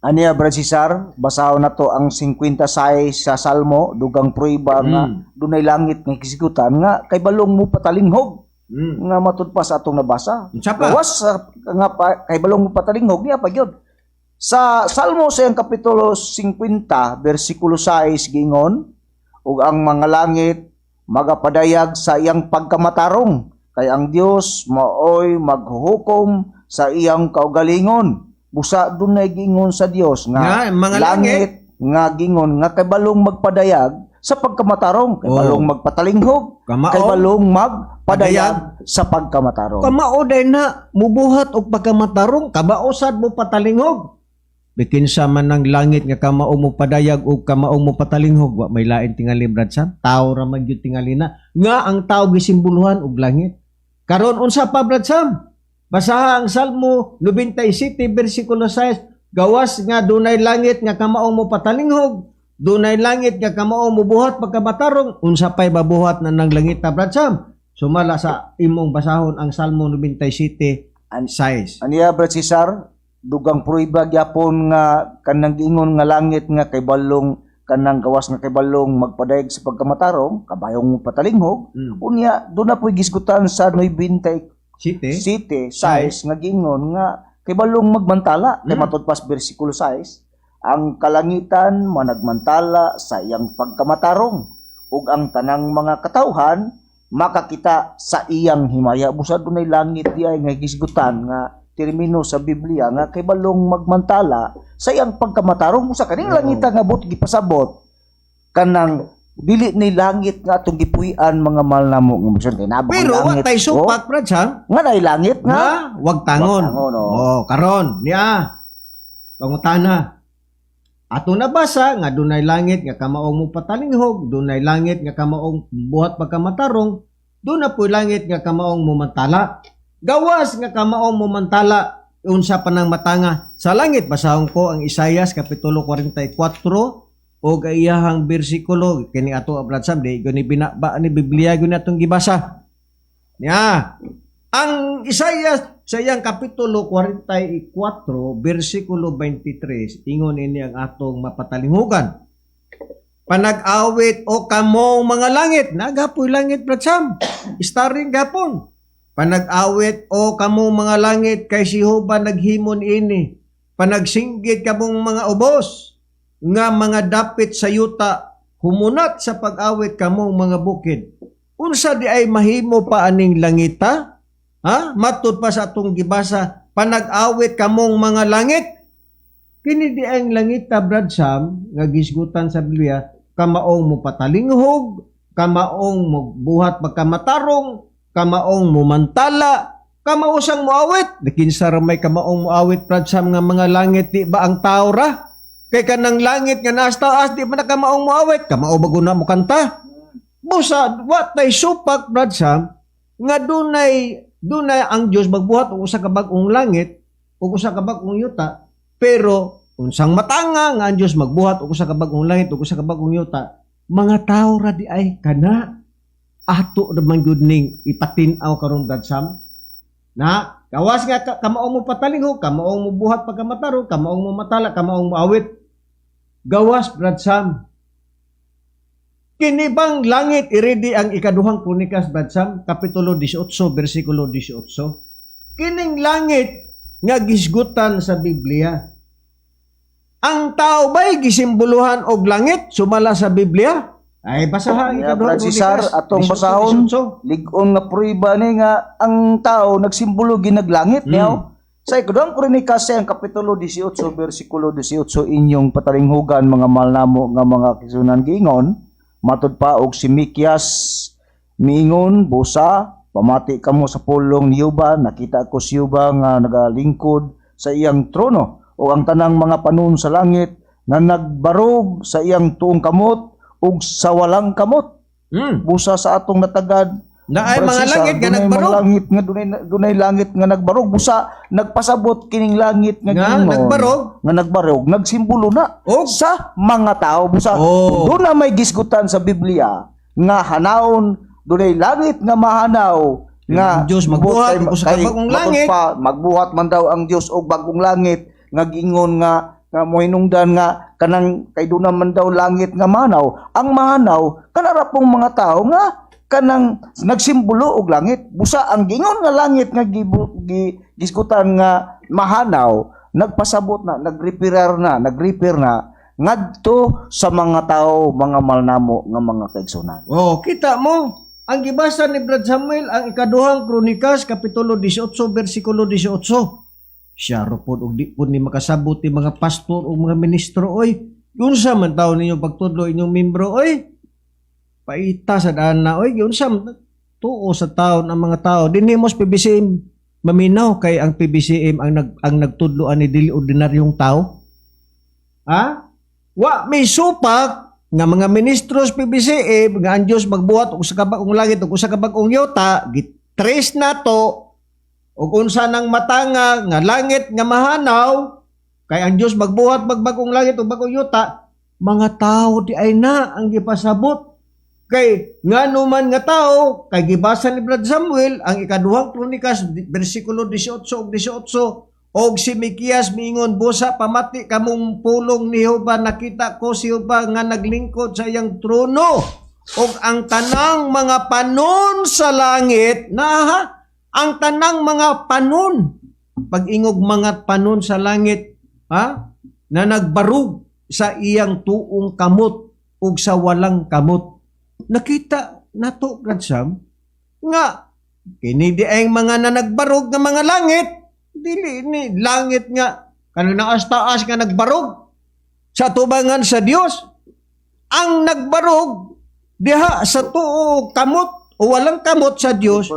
Aniya, Brad Cesar, basahon na to ang 56 sa Salmo, dugang pruiba nga dunay langit nga gisgutan nga kay balong mo patalinghog nga matud pa sa atong nabasa. Unsa pa? Gawas sa nga pa, kay balong mo patalinghog niya pa gyud. Sa Salmo sa iyang kapitulo 50 bersikulo 6 gingon, ug ang mga langit magapadayag sa iyang pagkamatarong, kay ang Dios maoy maghuhukom sa iyang kaugalingon. Busa dunay gingon sa Dios nga, Nga, mga langit nga gingon nga kay balong magpadayag sa pagkamatarong, kay balong magpatalinghog, Kamao. kay balong magpadayag sa pagkamatarong. Kamao day na mubuhat og pagkamatarong, kabaosad mo patalingog. Bikinsa man ang langit nga kamao mo padayag og kamao mo patalinghog, wa may lain tingali, Brad Sam. Tao ra man gyud tingali na nga ang tao gisimboluhan og langit. Karon unsa pa, Brad Sam? Basaha ang Salmo 97 bersikulo 6, gawas nga dunay langit nga kamao mo patalinghog, dunay langit nga kamao mo buhat pagkamatarong, unsa pay babuhat na nang langit ta, Brad Sam? Sumala sa imong basahon ang Salmo 97 6. Aniya, Brad Cesar, dugang pruiba gyapon nga kanang giingon nga langit nga kay balong kanang gawas nga kay balong magpadayag sa pagkamatarong, kabayong mo patalinghog. Unya doon na po'y gisgutan sa 90 City. City 6 nga giingon nga kay balong magmantala, kay matud pas bersikulo 6, ang kalangitan managmantala sa iyang pagkamatarong ug ang tanang mga katawhan makakita sa iyang himaya. Busa dunay langit di ay nga gisgutan nga termino sa Biblia nga kay balong magmantala sa iyang pagkamatarong. Busa kaning langita nga but gipasabot kanang dili ni langit nga atong gipuy-an, mga mahal namo nga musun, kay naa ba ang Pero wa langit tay oh? supak, Brad Sam. Nga nay langit nga Nga wag tangon. Wag tangon, oh. Oh, karon niya. Pangutana. Ato nabasa nga dunay langit nga kamaong mo patalinghog, dunay langit nga kamaong buhat pagkamatarong, doon na po'y langit nga kamaong mumantala. Gawas nga kamaong mumantala, unsa pa nang matanga sa langit? Basahon ko ang Isayas kapitulo 44 og iyahang bersikulo kini ato, Brad Sam, di guni binaba ni Biblia guni atong gibasa. Niya. Ang Isaiah sa iyang kapitulo 44 bersikulo 23, ingon ini ang atong mapatalinghugan. Panag-awit o kamong mga langit, nagapoy langit, Brad Sam. Starring gapon. Panag-awit o kamong mga langit kay si Jehova naghimon ini. Panagsinggit kamong mga ubos nga mga dapit sa yuta, humunat sa pag-awit kamong mga bukid. Unsa di ay mahimo pa aning langita? Ha? Matud pa sa atong gibasa, panag-awit kamong mga langit. Kini di ang langita, Brad Sam, nga gisgutan sa Biblia, kamaong mo patalinghog, kamaong mo buhat pagkamatarong, kamaong mumantala, kamausang moawit. Kinsa ra may kamaong moawit, Brad Sam, nga mga langit? Di ba ang tao ra? Kay kanang langit nga naas taas, di ba na kamaong moawit? Kamao ba guna mo kanta? Busa, wa tay supak, Brad Sam, nga dunay dunay ang Dios magbuhat og usa ka bag-ong langit ug usa ka bag-ong yuta, pero unsang matanga nga ang Dios magbuhat og usa ka bag-ong langit ug usa ka bag-ong yuta, mga tao ra di ay kana? Ato ra man gyud ning ipatin-aw karon, Brad Sam, na gawas nga kamao mo patalingho, kamao mo buhat pagkamatarong, kamao mo matala, kamao mo awit. Gawas, Brad Sam, kini bang langit iredi ang Ikaduhang Kronikas, Brad Sam, kapitulo 18 bersikulo 18? Kining langit nga gisgutan sa Biblia. Ang tao ba'y gisimboluhan og langit sumala sa Biblia? Ay, basaha ang Yeah, Ikaduhang Brad Cesar, Kronikas atong 18, basahon. 18. Lig-on nga pruiba ni nga ang tao nagsimbolo ginaglangit niyaw. Sa Ikaduhang Kronikas sa ang kapitulo 18 bersikulo 18, inyong patalinghugan, mga mahal namo nga mga kisunan, giingon matud pa og si Mikias miingon, busa pamati kamo sa pulong ni Yuba, nakita ko si Yuba nga nagalingkod sa iyang trono o ang tanang mga panon sa langit nga nagbarog sa iyang tuong kamot ug sa walang kamot. Busa sa atong natagad, Na ay Brad mga Cesar, langit nga dunay mga nagbarog. langit nga dunay langit nga nagbarog. Busa nagpasabot kining langit nga Nga giingon, nagbarog? nga nagbarog nagsimbolo na sa mga tao. Busa doon na may gisgutan sa Biblia nga hanawon. Dunay langit nga mahanaw nga Ang Diyos magbuhat kay- og usa ka kay bag-ong matud langit. pa, magbuhat man daw ang Dios og bag-ong langit nga giingon nga nga mohinungdan nga kanang kay duna man daw langit nga mahanaw. Ang mahanaw kanara pong mga tao nga kanang nagsimbolo og langit. Busa ang giingon nga langit nga gisgutan nga mahanaw, nagpasabot na, nagrefer na ngadto sa mga tao, mga malnamo nga mga kaigsunan. Oh, kita mo, ang gibasa ni Brad Samuel ang Ikaduhang Kronikas kapitulo 18 bersikulo 18. Siya ro pod og di pod ni makasabot ni mga pastor o mga ministro, oy. Unsa man taon ninyo pagtudlo inyong membro, oy? Paita sa daan na, oy. Unsa man tuo sa taon ang mga tao. Dinhi mo sa PBCM maminaw kay ang PBCM ang nagtudlo ani dili ordinaryong tao. Ha? Wa may supak nga mga ministros PBCM nga ang Dios magbuhat og usa ka bag-ong langit ug usa ka bag-ong yuta, gitrace nato og unsa nang matanga nga langit nga mahanaw kay ang Dios magbuhat magbag-ong langit ug bag-ong yuta, mga tao di ay na ang gipasabot. Kay ngano man nga tao? Kay gibasa ni Brad Samuel ang Ikaduhang Kronikas bersikulo 18 ug 18: "Og si Mikias miingon, 'Busa pamati kamong pulong ni Jehova. Nakita ko si Jehova nga naglingkod sa iyang trono ug ang tanang mga panon sa langit,'" na ha, ang tanang mga panon, pag-ingog mga panon sa langit, ha, "na nagbarug sa iyang tuong kamot ug sa walang kamot." Nakita nato, Brad Sam, nga kini di ay mga nanagbarog nga mga langit, dili ni langit nga kanang naas taas nga nagbarog sa tubangan sa Dios. Ang nagbarog diha sa tuo kamot o walang kamot sa Dios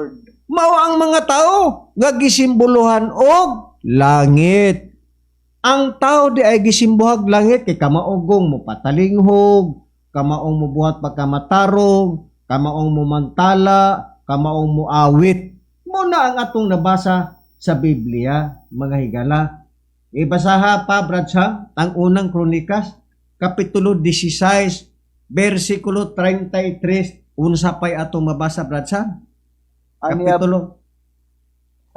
mao ang mga tao nga gisimboluhan og langit. Ang tao di ay gisimbohag langit kay kamaogong mo patalinghog, kamaong mo buhat pagkamatarong, kamaong mo mantala, kamaong mo awit. Muna ang atong nabasa sa Biblia, mga higala. Ibasaha pa, Brad Sam, ang Unang Kronikas, Kapitulo 16, versikulo 33. Unsa pa'y atong mabasa, Brad Sam? Aniya, Kapitulo.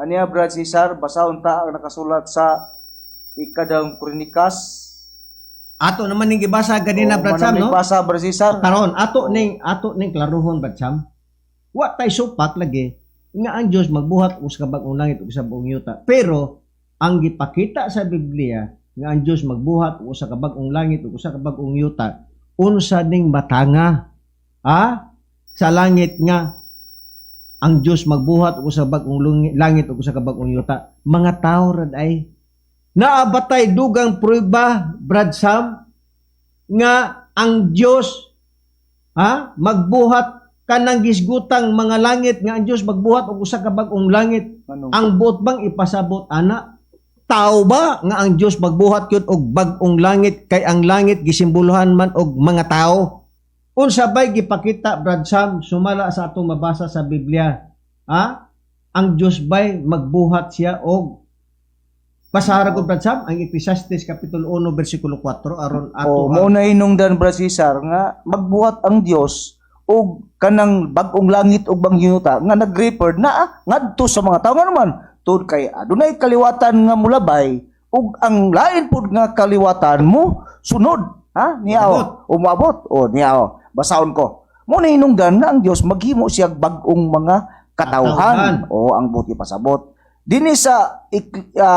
aniya, Brad Cesar, basahon ta ang nakasulat sa Ikadawang Kronikas. Ato naman ning gibasa ganina, O, Brad Sam, no? Basa, Brad Cesar. Karon ato ning klaruhon, Brad Sam. Wa tay supak lagi nga ang Dios magbuhat og sa bag-ong langit ug sa buong yuta. Pero ang gipakita sa Biblia nga ang Dios magbuhat og sa bag-ong langit ug sa bag-ong yuta, unsa ning matanga, ha, sa langit nga ang Dios magbuhat og sa bag-ong langit ug sa bag-ong yuta? Mga tao rad ay. Naa ba tay dugang prueba, Brad Sam, nga ang Dios, ha, magbuhat kanang gisgutang mga langit nga ang Dios magbuhat og usa ka bag-ong langit? Anong? Ang buot bang ipasabot ana, tao ba nga ang Dios magbuhat yun og bag-ong langit, kay ang langit gisimboluhan man og mga tao? Unsa bay gipakita, Brad Sam, sumala sa atong mabasa sa Biblia, ha? Ang Dios bay magbuhat siya og, basara ko, Brad Sam, ang Ecclesiastes kapitulo 1 bersikulo 4 aron ato O, mao na hinungdan, Brad Cesar, nga magbuhat ang Dios og kanang bag-ong langit ug bag-ong yuta nga nag-refer na ngadto sa mga tao. Nga naman tud kay adunay kaliwatan nga mulabay ug ang lain pud nga kaliwatan mo sunod, ha, niya o umabot o. Niya o, basahon ko. Mo na hinungdan nga ang Dios maghimo siya bag-ong mga katawhan. Katawhan. O, ang buot pasabot dinhi sa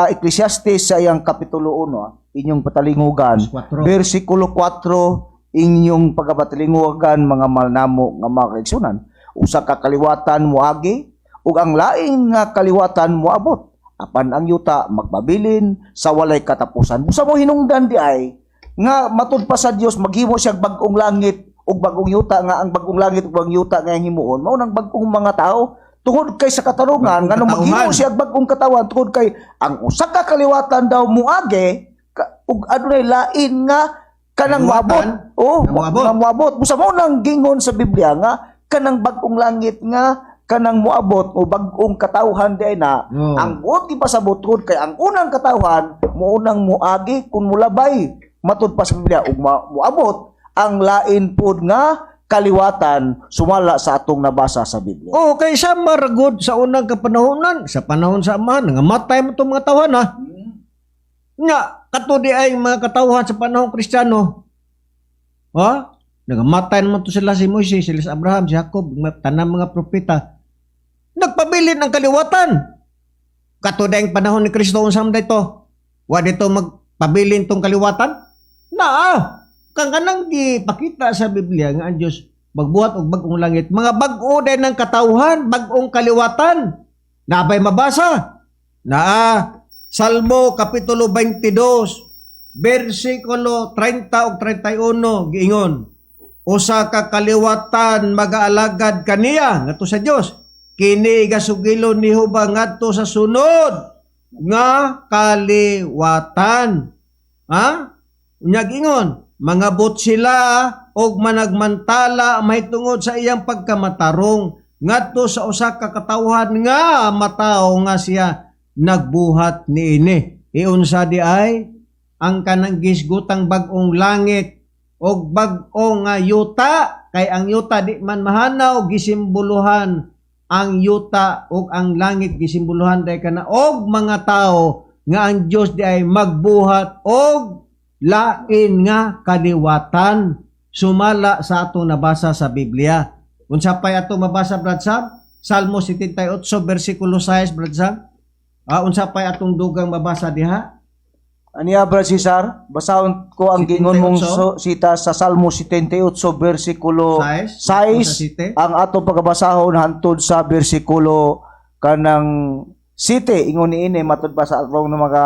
Ecclesiastes sa iyang kapitulo 1, inyong patalingugan, 4. versikulo 4, inyong pagkapatalingugan, mga malnamo nga mga kaigsunan: "Usa ka kaliwatan moagi ug ang laing nga kaliwatan moabot, apan ang yuta magpabilin sa walay katapusan." Busa mo hinungdan di ay nga matud pa sa Dios maghimo siya bag-ong langit ug bag-ong yuta, nga ang bag-ong langit ug bag-ong yuta nga himuon mao nang bag-ong mga tao tungod kay sa katarungan Bag-ong nganong maghimo katawhan. siya bag-ong katawan tungod kay ang usa ka kaliwatan daw muagi ug adunay lain nga kanang moabot. Kaliwatan Oh, nga moabot. nga moabot. Busa mo nang gingon sa Biblia nga kanang bag-ong langit nga kanang moabot o bag-ong katawhan di ay na ang buot ipasabot tungod kay ang unang katawhan muunang muagi kun mulabay matud pa sa Biblia ug moabot ang lain pod nga kaliwatan sumala sa atong nabasa sa Biblia. Oh, kay sa maragod sa unang kapanahonan, sa panahon sa Amahan, nga matay mo itong mga tawhan ha. Nga, kato di ay mga katawhan sa panahon Kristiyano. Ha? Nangamatay naman to sila, si Moises, sila si Abraham, si Jacob, mga, tanang mga propeta. Nagpabilin ang kaliwatan. Kato di ang panahon ni Kristo, unsa man dito? Wa dito magpabilin tong kaliwatan? Naa. Kang kanang gipakita sa Biblia nga ang Dios magbuhat og bag-ong langit, mga bag-o din ng katawhan, bag-ong kaliwatan. Nabay mabasa. Naa Salmo kapitulo 22 bersikulo 30 ug 31, giingon, "Usa ka kaliwatan magaalagad kaniya," ngadto sa Dios, "kini gasugilon ni Jehova ngadto sa sunod nga kaliwatan." Ha? Unya giingon, "Mangabot sila og managmantala mahitungod sa iyang pagkamatarong ngadto sa usa ka katawhan nga matawo nga siya nagbuhat niini." Iunsa di ay ang kanang gisgutang bag-ong langit og bag-o nga yuta? Kay ang yuta di man mahanaw, gisimboluhan ang yuta ug ang langit, gisimboluhan day kana og mga tao nga ang Dios di ay magbuhat og lain nga kaliwatan sumala sa atong nabasa sa Biblia. Unsa pay ato mabasa, Brad Sam? Salmo 78 bersikulo 6, Brad Sam. Ah, unsa pay atong dugang mabasa diha? Aniya, Brad Cesar, basahon ko ang gingon mong 78? sita sa Salmo 78 bersikulo 6? 6. Sa site? Ang atong pagabasahon hantod sa bersikulo kanang site. Ingon niini matud pa sa atong mga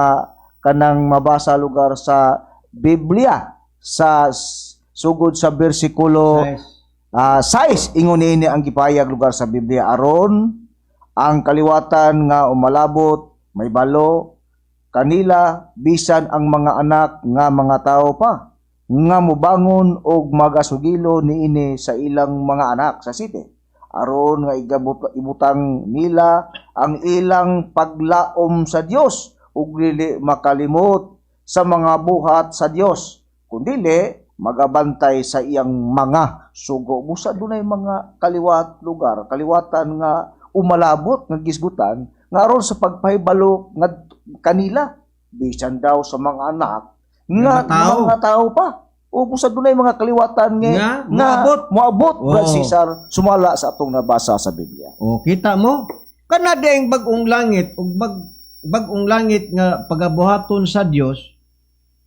kanang mabasa lugar sa Biblia sa sugod sa bersikulo 6. 6. Ingon niini ang gipahayag lugar sa Biblia, "Aron ang kaliwatan nga umalabot may balo kanila bisan ang mga anak nga mga tao pa nga mobangon og magasugilo niini sa ilang mga anak," sa site, "aron nga ibutang nila ang ilang paglaom sa Dios ug dili makalimot sa mga buhat sa Dios kundili magabantay sa iyang mga sugo." Busa dunay mga kaliwat lugar, kaliwatan nga umalabot nga gisgutan nga aron sa pagpahibalo nga kanila bisan daw sa mga anak nga Mga tao. Mga tao pa. O busa dunay mga kaliwatan nga Nga moabot. Moabot, Brad Cesar, sumala sa atong nabasa sa Biblia. O, kita mo? Kana di ang bag-ong langit ug bag-ong langit nga pagabuhaton sa Dios,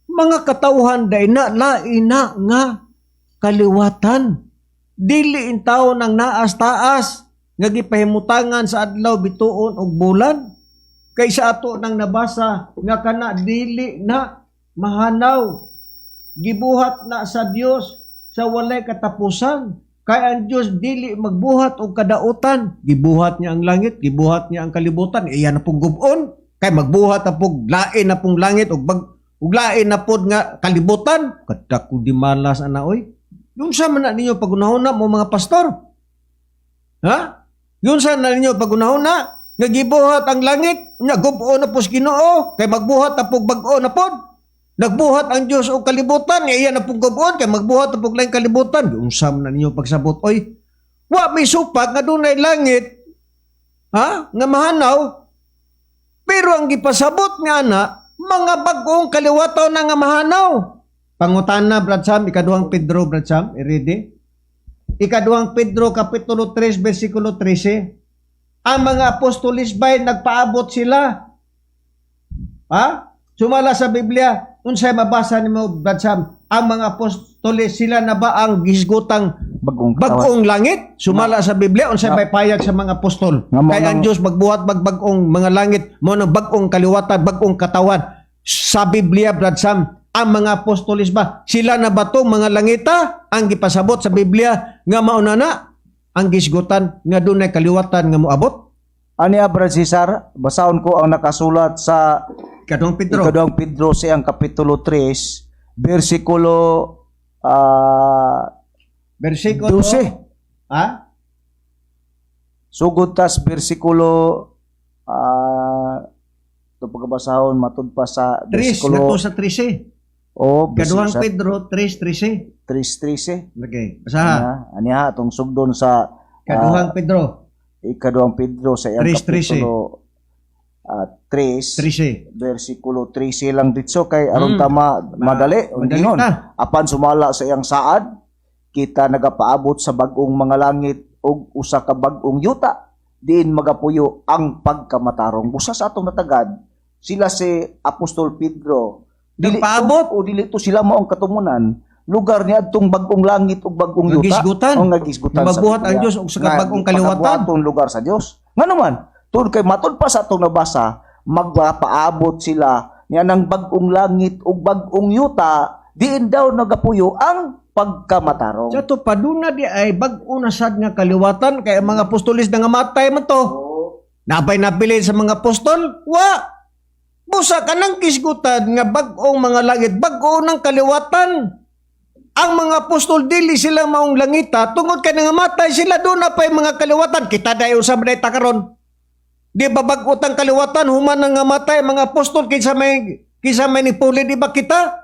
mga katawhan day na lain na nga kaliwatan. Dili in taon ang naas taas nga gipahimutangan sa adlaw, bituon ug bulan. Kay sa ato nang nabasa nga kana dili na mahanaw. Gibuhat na sa Dios sa walay katapusan. Kay ang Dios dili magbuhat og kadautan. Gibuhat niya ang langit, gibuhat niya ang kalibutan. Iya na pong gub-on. Kay magbuhat na pong lain na pong langit ug lain na pod nga kalibutan. Kadako di malas ana oy. Yun sa man na ninyo pagunahon na mo mga pastor? Ha? Yun sa na ninyo pagunahon na nga gibuhat ang langit, nya gub-on na po sa Ginoo, kay magbuhat na pog bag-o na pod. Nagbuhat ang Dios og kalibutan, nga iya na pong gub-on kay magbuhat na pog laing kalibutan. Unsa man na ninyo pagsabot oy? Wa may supak nga dunay langit, ha? Nga mahanaw. Pero ang gipasabot nga na mga bag-ong kaliwataw na nga mahanaw. Pangutana, Brad Sam, Ikaduhang Pedro, Brad Sam, i-ready? Ikaduhang Pedro, Kapitulo 3, versikulo 13. Ang mga apostolis ba nagpaabot sila? Ha? Sumala sa Biblia, unsay mabasa nimo, Brad Sam? Ang mga apostolis, sila na ba ang gisgutang Bagong katawan? Bagong langit? Sumala sa Biblia, unsay may payag sa mga apostol? Nga mo Kay ang Dios magbuhat magbag-ong mga langit, mo nang bag-ong kaliwatan, bag-ong katawan. Sa Biblia, Brad Sam, ang mga apostolis ba, sila na ba tong mga langita ang gipasabot sa Biblia nga mauna na ang gisgutan nga dunay kaliwatan nga moabot? Aniya, Brad Cesar, basahon ko ang nakasulat sa Ikaduhang Pedro. Ikaduhang Pedro sa iyang Kapitulo 3, versikulo Versikulo 12. Ha? Sugod tas bersikulo ito pagkabasahon matud pa sa 3 bersikulo ngadto sa 13. O Kaduhang Pedro 3:13. 3:13. Okay, basaha. Aniha, aniha atong sugdon sa Kaduhang Pedro Ikaduhang Pedro sa iyang 3:13. kapitulo 3 13. Versikulo 13 lang ditso kay aron tama madali. Madali Ingon, ta. "Apan sumala sa iyang saad, kita nagapaabot sa bag-ong mga langit ug usa ka bag-ong yuta diin magapuyo ang pagkamatarong." Busa sa atong natagad sila, si Apostol Pedro, dili Nagpaabot? O dili to sila maong katumunan lugar niya adtong bag-ong langit ug bag-ong yuta. Nga gisgutan. O nga gisgutan Nga sa magbuhat ang Biblia. Dios og sa Nga bag-ong kaliwatan. pagabuhaton lugar sa Dios. Ngano man, tungod kay matud pa sa atong nabasa, magpaabot sila niya ng bag-ong langit ug bag-ong yuta diin daw nagapuyo ang pagkamatarong. Sa to paduna di ay bag-o na sad nga kaliwatan kay ang mga apostolis na nga matay man to. Nabay nabilin sa mga apostol? Wa. Busa kanang kisgutan nga bag-ong mga langit, bag-o ng kaliwatan. Ang mga apostol dili sila maong langita tungod kay nangamatay sila, doon na pa'y mga kaliwatan. Kita dayon sa mga ta karon. Di ba bag-o tang kaliwatan human nang ngamatay ang mga apostol? Kinsa may nipuli? Di ba kita?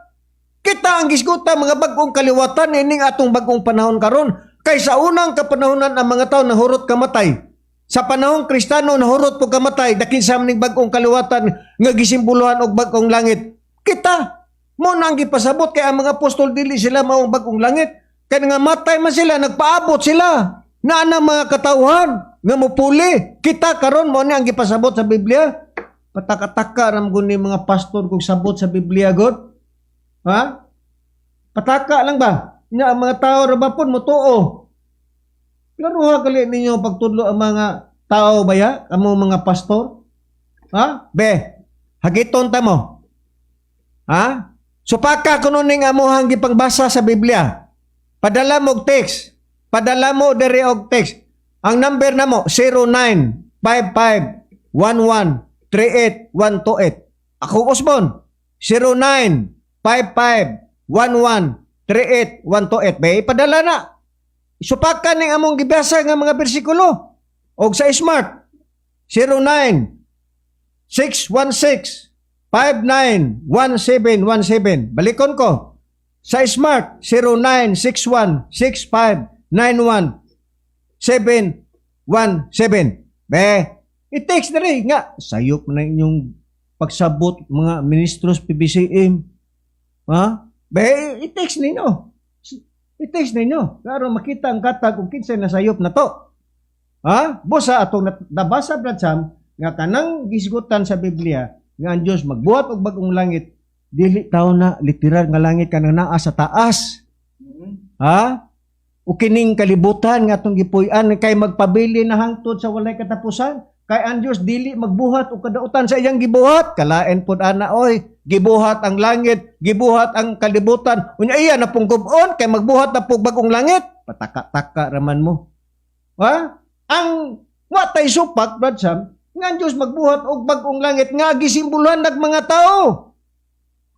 Kita ang gisgutan mga bag-ong kaliwatan ining atong bag-ong panahon karon. Kay sa unang kapanahonan, ang mga tao nahurot kamatay. Sa panahong Kristiyano, nahurot po kamatay. Dakin sa ning bag-ong kaliwatan nga gisimboluhan og bag-ong langit. Kita mo na ang gipasabot kay ang mga apostol dili sila maong bag-ong langit. Kay nga matay man sila, nagpaabot sila. Na ang mga katawhan nga mupuli. Kita karon mo ni ang gipasabot sa Biblia. Pataka-taka ram gud ni mga pastor kung sabot sa Biblia god. Ha? Pataka lang ba? Nya ang mga tao ra ba pud motuo? Klaruha gali ninyo pagtudlo ang mga tao baya, amo mga pastor? Ha? Be, hagiton ta mo. Ha? Supaka kuno ning amohang gipangbasa sa Biblia. Padala mo og text. Padala mo diri og text. Ang number namo 09551138 128. Ako Osmond, 09551138 128. Be, padala na. Supakan ning among gibasa nga mga bersikulo. Og sa Smart, 09 616 591717. Balikon ko. Sa Smart, 0961 6591 717. Be, i-text na rin nga. Sayop na inyong pagsabot mga ministros PBCM. Ha? Be, i-text ninyo. I-text ninyo. Pero makita ang katag kung kinsay nasayop na to. Ha? Busa atong nabasa, Brad Sam, nga kanang gisgutan sa Biblia nga ang Dios magbuhat og bag-ong langit, dili taw na literal nga langit kanang naa sa taas. Ha? O kining kalibutan nga atong gipuy-an kay magpabili na hangtod sa walay katapusan. Kay ang Dios dili magbuhat og kadautan sa iyang gibuhat. Kalain pod ana oy, gibuhat ang langit, gibuhat ang kalibutan. Unya iya na pong gub-on kay magbuhat na pug bag-ong langit. Pataka-taka raman mo. Ha? Ang wa tay supak, Brad Sam, nga ang Dios magbuhat og bag-ong langit nga gisimboluhan nag mga tao.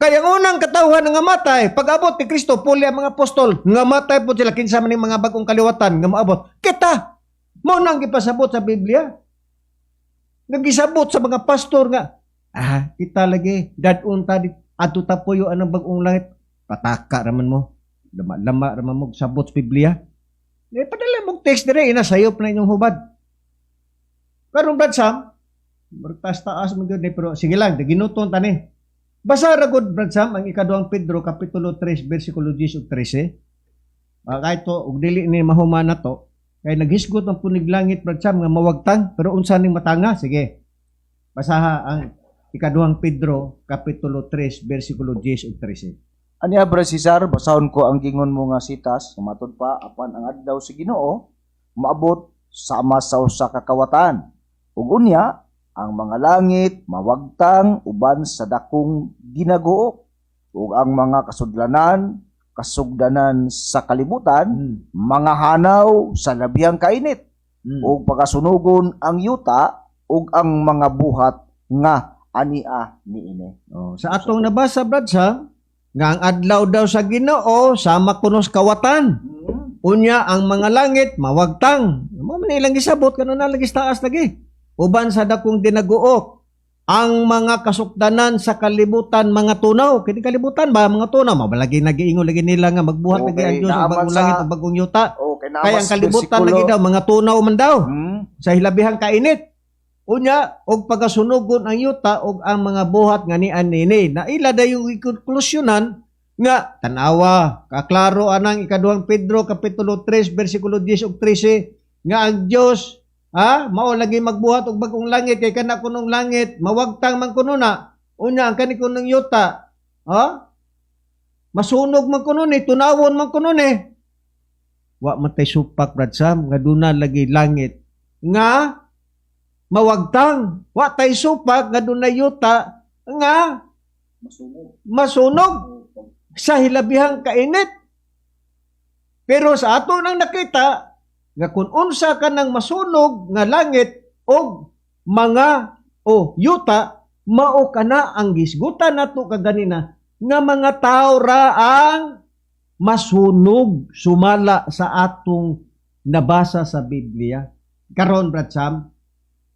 Kaya ang unang katawhan nga matay, pag-abot ni Kristo, puli ang mga apostol, nga matay po sila, kinsa man ning mga bagong kaliwatan nga moabot. Kita, mo nang gipasabot sa Biblia. Nga gisabot sa mga pastor nga, kita lagi, dadun ta, adto ta puyo anang bagong langit. Pataka raman mo. Lama-lama raman mo, sabot sa Biblia. Eh, padala mong text dire, ina sayop na inyong hubad. Karon, Brad Sam, taas-taas mo gyud ni, pero sige lang, ginuton ta ni. Basa ra gud, Brad Sam, ang Ikaduhang Pedro kapitulo 3 bersikulo 10 ug 13. Kahit to ug dili ni mahuman na to, kay naghisgot ang punig langit, Brad Sam, nga mawagtang, pero unsa ning matanga? Sige. Basaha ang Ikaduhang Pedro kapitulo 3 bersikulo 10 ug 13. Aniya, Brad Cesar, basahon ko ang gingon mo nga sitas, matod pa, "Apan ang adlaw sa Ginoo maabot sama sa usa ka kawatan. Ug unya ang mga langit mawagtang uban sa dakong ginaguok ug ang mga kasudlanan kasugdanan sa kalibutan mga hanaw sa labihang kainit ug pagasunugon ang yuta ug ang mga buhat nga ania niini." Oh, sa atong nabasa, Brad Sam, nga ang adlaw daw sa Ginoo sama kuno sa kawatan. Unya ang mga langit mawagtang. Mo man ilang gisabot kano na lagi sa taas lagi. Uban sa dakong dinaguok. Ang mga kasukdanan sa kalibutan mga tunaw. Kini kalibutan ba mga tunaw? Mabalagi nagiingon lagi nila nga magbuhat lagi ang Dios og Naaman bagong langit ug bagong yuta. Okay, Kay ang kalibutan lagi daw mga tunaw man daw sa hilabihang kainit. Unya, og pagasunugon ang yuta og ang mga buhat nga nian nini. Na ila dayong ikonklusyonan nga tanawa, kaklaro anang Ikaduhang Pedro kapitulo 3 bersikulo 10 ug 13 nga ang Dios ha mao lagi magbuhat og bagong langit kay kana kunong langit mawagtang man kuno na. Unya ang kani kunong yuta, ha, masunog man kuno ni, tunawon man kuno ni. Wa man tay supak, Brad Sam, nga duna lagi langit nga mawagtang. Wa tay supak nga dunay yuta nga masunog sa hilabihang kainit. Pero sa ato nang nakita nga kung unsa ka nang masunog nga langit og mga o yuta, mao kana ang gisgutan nato kaganina nga mga tao ra ang masunog sumala sa atong nabasa sa Biblia. Karon, Brad Sam,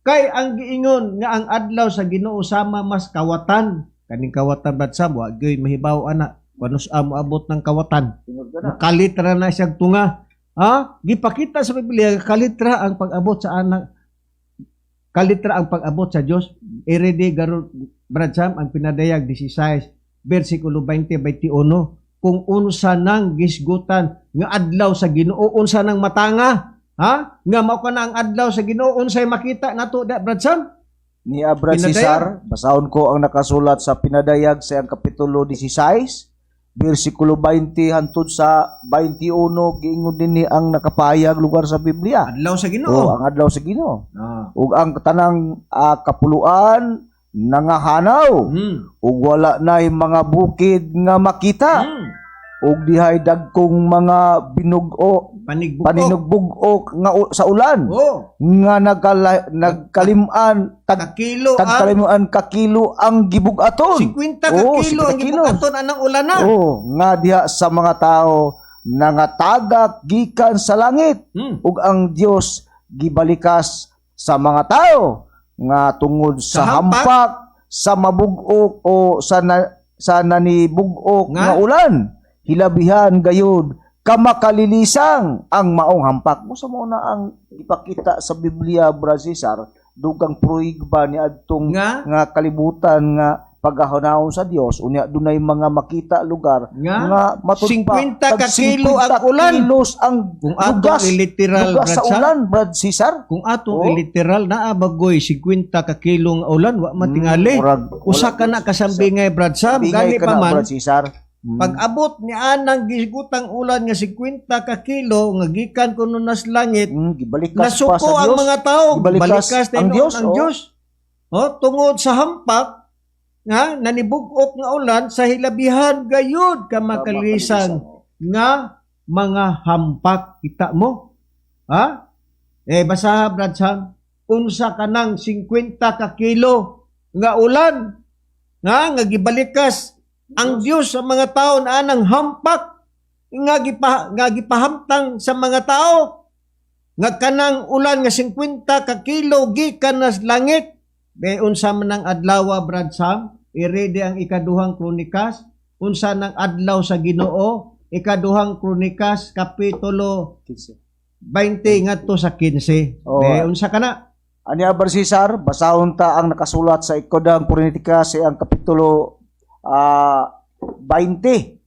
kay ang giingon nga ang adlaw sa Ginoo sama mas kawatan. Kaning kawatan, Brad Sam, wa gyoy mahibaw ana kanus moabot ng kawatan. Kalitra na siyang tunga. Ha? Gipakita sa Biblia kalitra ang pag-abot sa anak, kalitra ang pag-abot sa Dios. Irede garo, Brad Sam, ang Pinadayag 16 bersikulo 20 21 kung unsa nang gisgutan nga adlaw sa Ginoo, unsa nang matanga, ha, nga mao kana ang adlaw sa Ginoo, unsay makita nato da, Brad Sam? Ni Brad Pinadayag. Cesar, basahon ko ang nakasulat sa Pinadayag sa iyang kapitulo 16, bersikulo 20 hantod sa 21, giingon dinhi ang nakapayag lugar sa Biblia. Adlaw sa O Ginoo. ang adlaw sa Ginoo. Ah. Ug ang tanang kapuluan nangahanaw ug wala nay mga bukid nga makita ug dihay dagkong mga binugo Panigbukok. paninugbuok nga sa ulan nga nagkalim-an tag Kakilo ang tagkalimuan kakilo ang gibug-aton. 50 ka Oo, kilo ang 50 kilo. gibukaton anang ulanan. Oo, nga diha sa mga tao nangatagak gikan sa langit ug ang Dios gibalikas sa mga tao nga tungod sa Sa hampak. hampak, sa mabug-ok o sa nanibug-ok Nga? nga ulan, hilabihan gayud kamakalilisan ang maong hampak. Mo sa mo na ang ipakita sa Biblia, Brad Cesar, dugang pruig ba ni adtong Nga? nga kalibutan nga pagahunahon sa Dios, unya dunay mga makita lugar Nga? nga matud pa 50 ka tag kilo ang 50 ulan. kilos ang Kung atong lugas, iliteral, lugas sa Brad Sam, ulan, Brad Cesar. kung atong iliteral, naa bagoy 50 ka kilo nga ulan, wa matingali. Murag Usa ka na kasambingay, Brad Sam, bingay gani ka pa na, man Brad Cesar. Pag abot ni anang gisgutang ulan nga 50 ka kilo nga gikan kuno nas langit, Gibalikas pa nasuko sa ang Dios. mga tao, Gibalikas balikas ang ang Dios, ang oh. Dios. Oh, tungod sa hampak nga nanibug-ok nga ulan sa hilabihan gayud kamakalisan nga mga hampak. Kita mo, ha, eh basaha, Brad Sam, unsa kanang 50 ka kilo nga ulan nga nga gibalikas ang Dios sa mga tao na anang hampak nga gipahamtang sa mga tao nga kanang ulan nga 50 ka kilo gikan nas langit. Be, unsa man ang adlaw, Brad Sam? Irede ang Ikaduhang Kronikas, unsa nang adlaw sa Ginoo? Ikaduhang Kronikas kapitulo 20 ngadto sa 15. Oo. Be, unsa kana? Ania, Brad Cesar, basahon ta ang nakasulat sa Ikadang Kronika sa iyang kapitulo 20.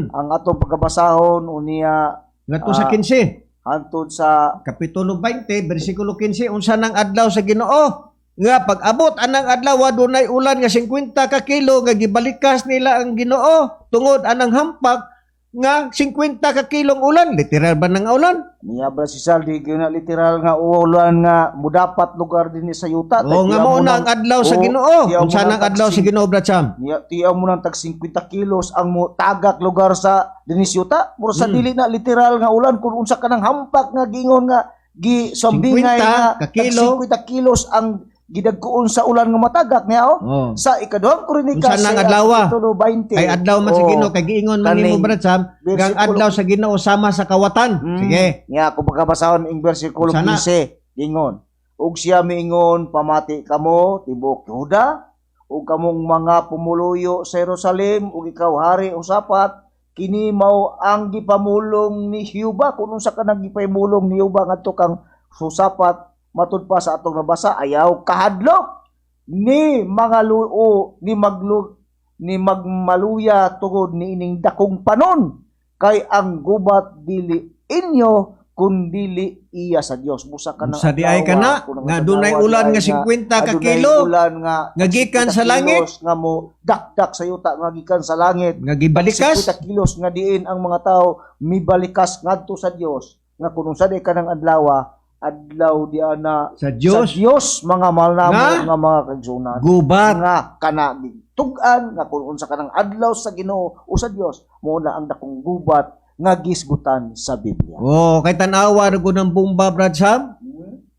Ang atong pagkabasahon unya Ngadto sa 15. Hantod sa Kapitulo 20 bersikulo 15, unsa nang adlaw sa Ginoo? Nga pag-abot anang adlaw adunay ulan nga 50 ka kilo nga gibalikas nila ang Ginoo tungod anang hampak nga 50 ka kilong ulan. Literal ba nang ulan? Niya, Brad Cesar, di gyud na literal nga ulan nga mudapat lugar dinhi sa yuta. O nga Tiyaw mo mo na nang- ang adlaw sa Oo, Ginoo. tiyaw mo Unsa nang nang adlaw sa tag Ginoo, Brad Sam? Niya, tiyaw mo nang tag 50 kilos ang mo tagak lugar sa dinhi sa yuta. Mura sa dili na literal nga ulan kung unsa ka nang hampak nga gingon nga gi sambingay 50 nga ka tag kilo. 50 kilos ang gidagkuon sa ulan nga matagak niya oh. Sa Ikaduhang Kronika Unsa nang sa adlaw? kapitulo 20. Kay adlaw man sa Oo. Ginoo kay giingon man nimo, Kaning Brad Sam, nga ang adlaw sa Ginoo sama sa kawatan. Sige. Nga kung pagkabasahon ing bersikulo Sana. 15, ingon. Ug siya miingon, "Pamati kamo, tibuok Juda Ug kamong mga pumuluyo sa Jerusalem ug ikaw, Hari Josapat, kini mao ang gipamulong ni Jehova. Kung unsa ka nang gipamulong ni Jehova ngadto kang Josapat, matud pa sa atong nabasa, ayaw kahadlok ni mga luo ni maglu ni magmaluya tungod ni ining dakong panon, kay ang gubat dili inyo kundili iya sa Dios. Busa ka ng Sa di ay adlaw, kana kung nga sa dunay adlaw, ulan di nga ay 50 ka adunay kilo ulan nga nga gikan 50 sa langit. Kilos nga mo dakdak sa yuta nga gikan sa langit. Nga gibalikas. 50 kilos nga diin ang mga tao mibalikas ngadto sa Dios, nga kung unsa di kanang adlaw, adlaw di ana sa Dios. Sa Dios, mga mahal namo Nga? nga mga kaigsuonan, Gubat. Nga kana gitug-an nga kung unsa kanang adlaw sa Ginoo o sa Dios, mo na ang dakong gubat nga gisgutan sa Biblia. Oh, kay tan-awa ra gud ang bomba, Brad Sam,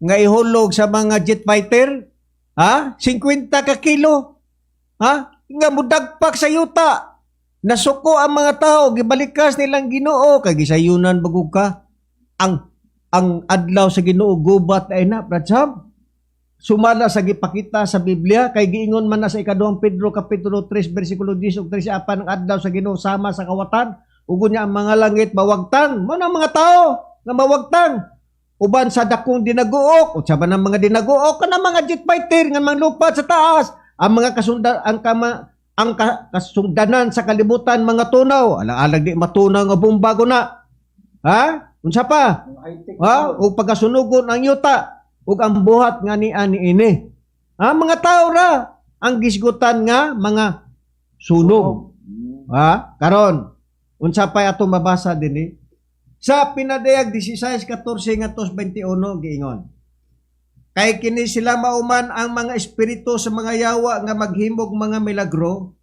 nga ihulog sa mga jet fighter, ha? 50 ka kilo. Ha? Nga mudagpak sa yuta. Nasuko ang mga tao, gibalikas nilang Ginoo kay gisayunan bagug ka. Ang adlaw sa Ginoo gubat ay na, Brad Sam. Sumala sa gipakita sa Biblia, kay giingon man na sa Ikaduhang Pedro kapitulo 3 bersikulo 10 ug 13, apan ang adlaw sa Ginoo sama sa kawatan ug unya ang mga langit mawagtang, mo na ang mga tao nga mawagtang uban sa dakong dinaguok. Unsa ba ng mga dinaguok? Kana mga jet fighter nga manglupat sa taas, ang mga kasunda ang kama ang kasundanan sa kalibutan mga tunaw, alang-alang di matunaw nga bomba na, ha? Unsa pa? Ha? O pagkasunugon ang yuta ug ang buhat nga ni ani ini. Ha, mga tao ra ang gisgutan nga mga sunog. Ha? Karon, unsa pay atong mabasa dinhi? Sa Pinadayag 16:14 ngadto 21, giingon: "Kay kini sila mauman ang mga espiritu sa mga yawa nga maghimog mga milagro,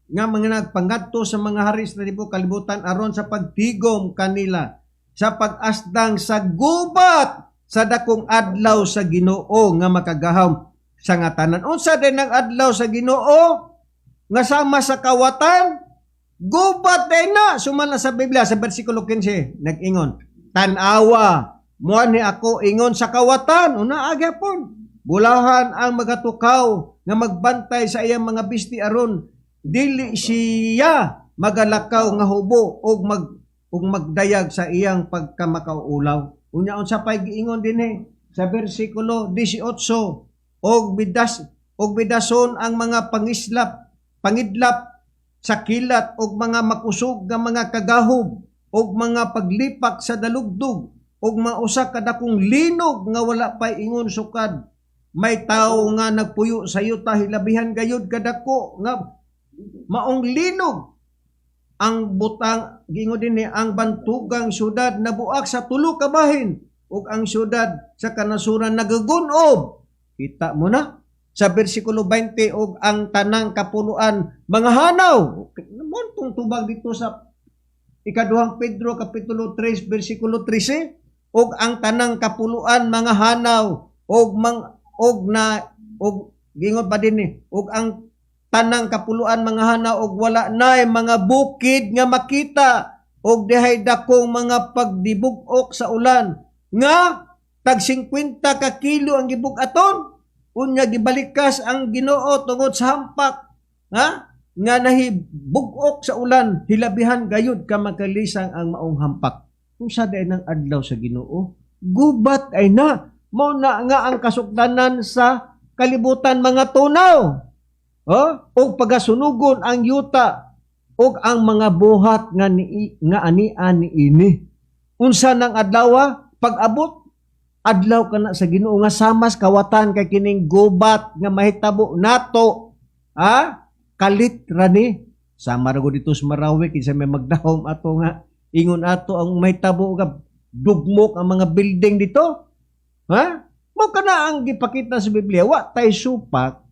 nga mga nagpangadto sa mga hari sa tibuok kalibutan aron sa pagtigom kanila sa pag-asdang sa gubat sa dakong adlaw sa Ginoo nga makagahom sa nga tanan." Unsa din ang adlaw sa Ginoo nga sama sa kawatan? Gubat din na sumala sa Biblia. Sa bersikulo 15, nag-ingon: "Tan-awa, muanhi ako ingon sa kawatan." Una agyapon bulahan ang magatukaw nga magbantay sa iyang mga bisti aron dili siya magalakaw nga hubo ug magdayag sa iyang pagkamakauulaw. Unya unsa pay giingon dinhi sa bersikulo 18? "Og bidason ang mga pangislap pangidlap sa kilat og mga makusog nga mga kagahob og mga paglipak sa dalugdog og mausa ka dakong linog nga wala pay ingon sukad may tawo nga nagpuyo sa yuta, hilabihan gayud kadako nga maong linog. Ang butang," giingon dinhi, "ang bantugang syudad nabuak sa tulo ka bahin ug ang syudad sa kanasuran nagagun-ob." Kita mo na sa bersikulo 20, "ug ang tanang kapuluan mga hanaw." Montong tubag dito sa Ikaduhang Pedro kapitulo 3 bersikulo 13, "ug ang tanang kapuluan mga hanaw ug mang ug na ug," gingon pa dinhi, "ug ang tanang kapuluan mga hanaw ug wala nay mga bukid nga makita ug dihay dakong mga pagdibug-ok sa ulan nga tag 50 ka kilo ang gibug-aton. Unya gibalikas ang Ginoo tungod sa hampak, ha, nga nahibug-ok sa ulan, hilabihan gayud ka makalisang ang maong hampak." Kung sa day ng adlaw sa Ginoo, gubat ay na. Mao na nga ang kasukdanan sa kalibutan mga tunaw. Oh, ug pagasunugon ang yuta ug ang mga buhat nga anian niini. Unsa nang adlaw? Pag-abot adlaw kana sa Ginoo nga samas kawatan, kay kining gubat nga mahitabo nato, ha, kalit ra ni. Sama ra gud dito sa Marawi, kinsa may magdahom ato nga ingon ato ang mahitabo nga dugmok ang mga building dito, ha? Mo kana ang gipakita sa Biblia. Wa tay supak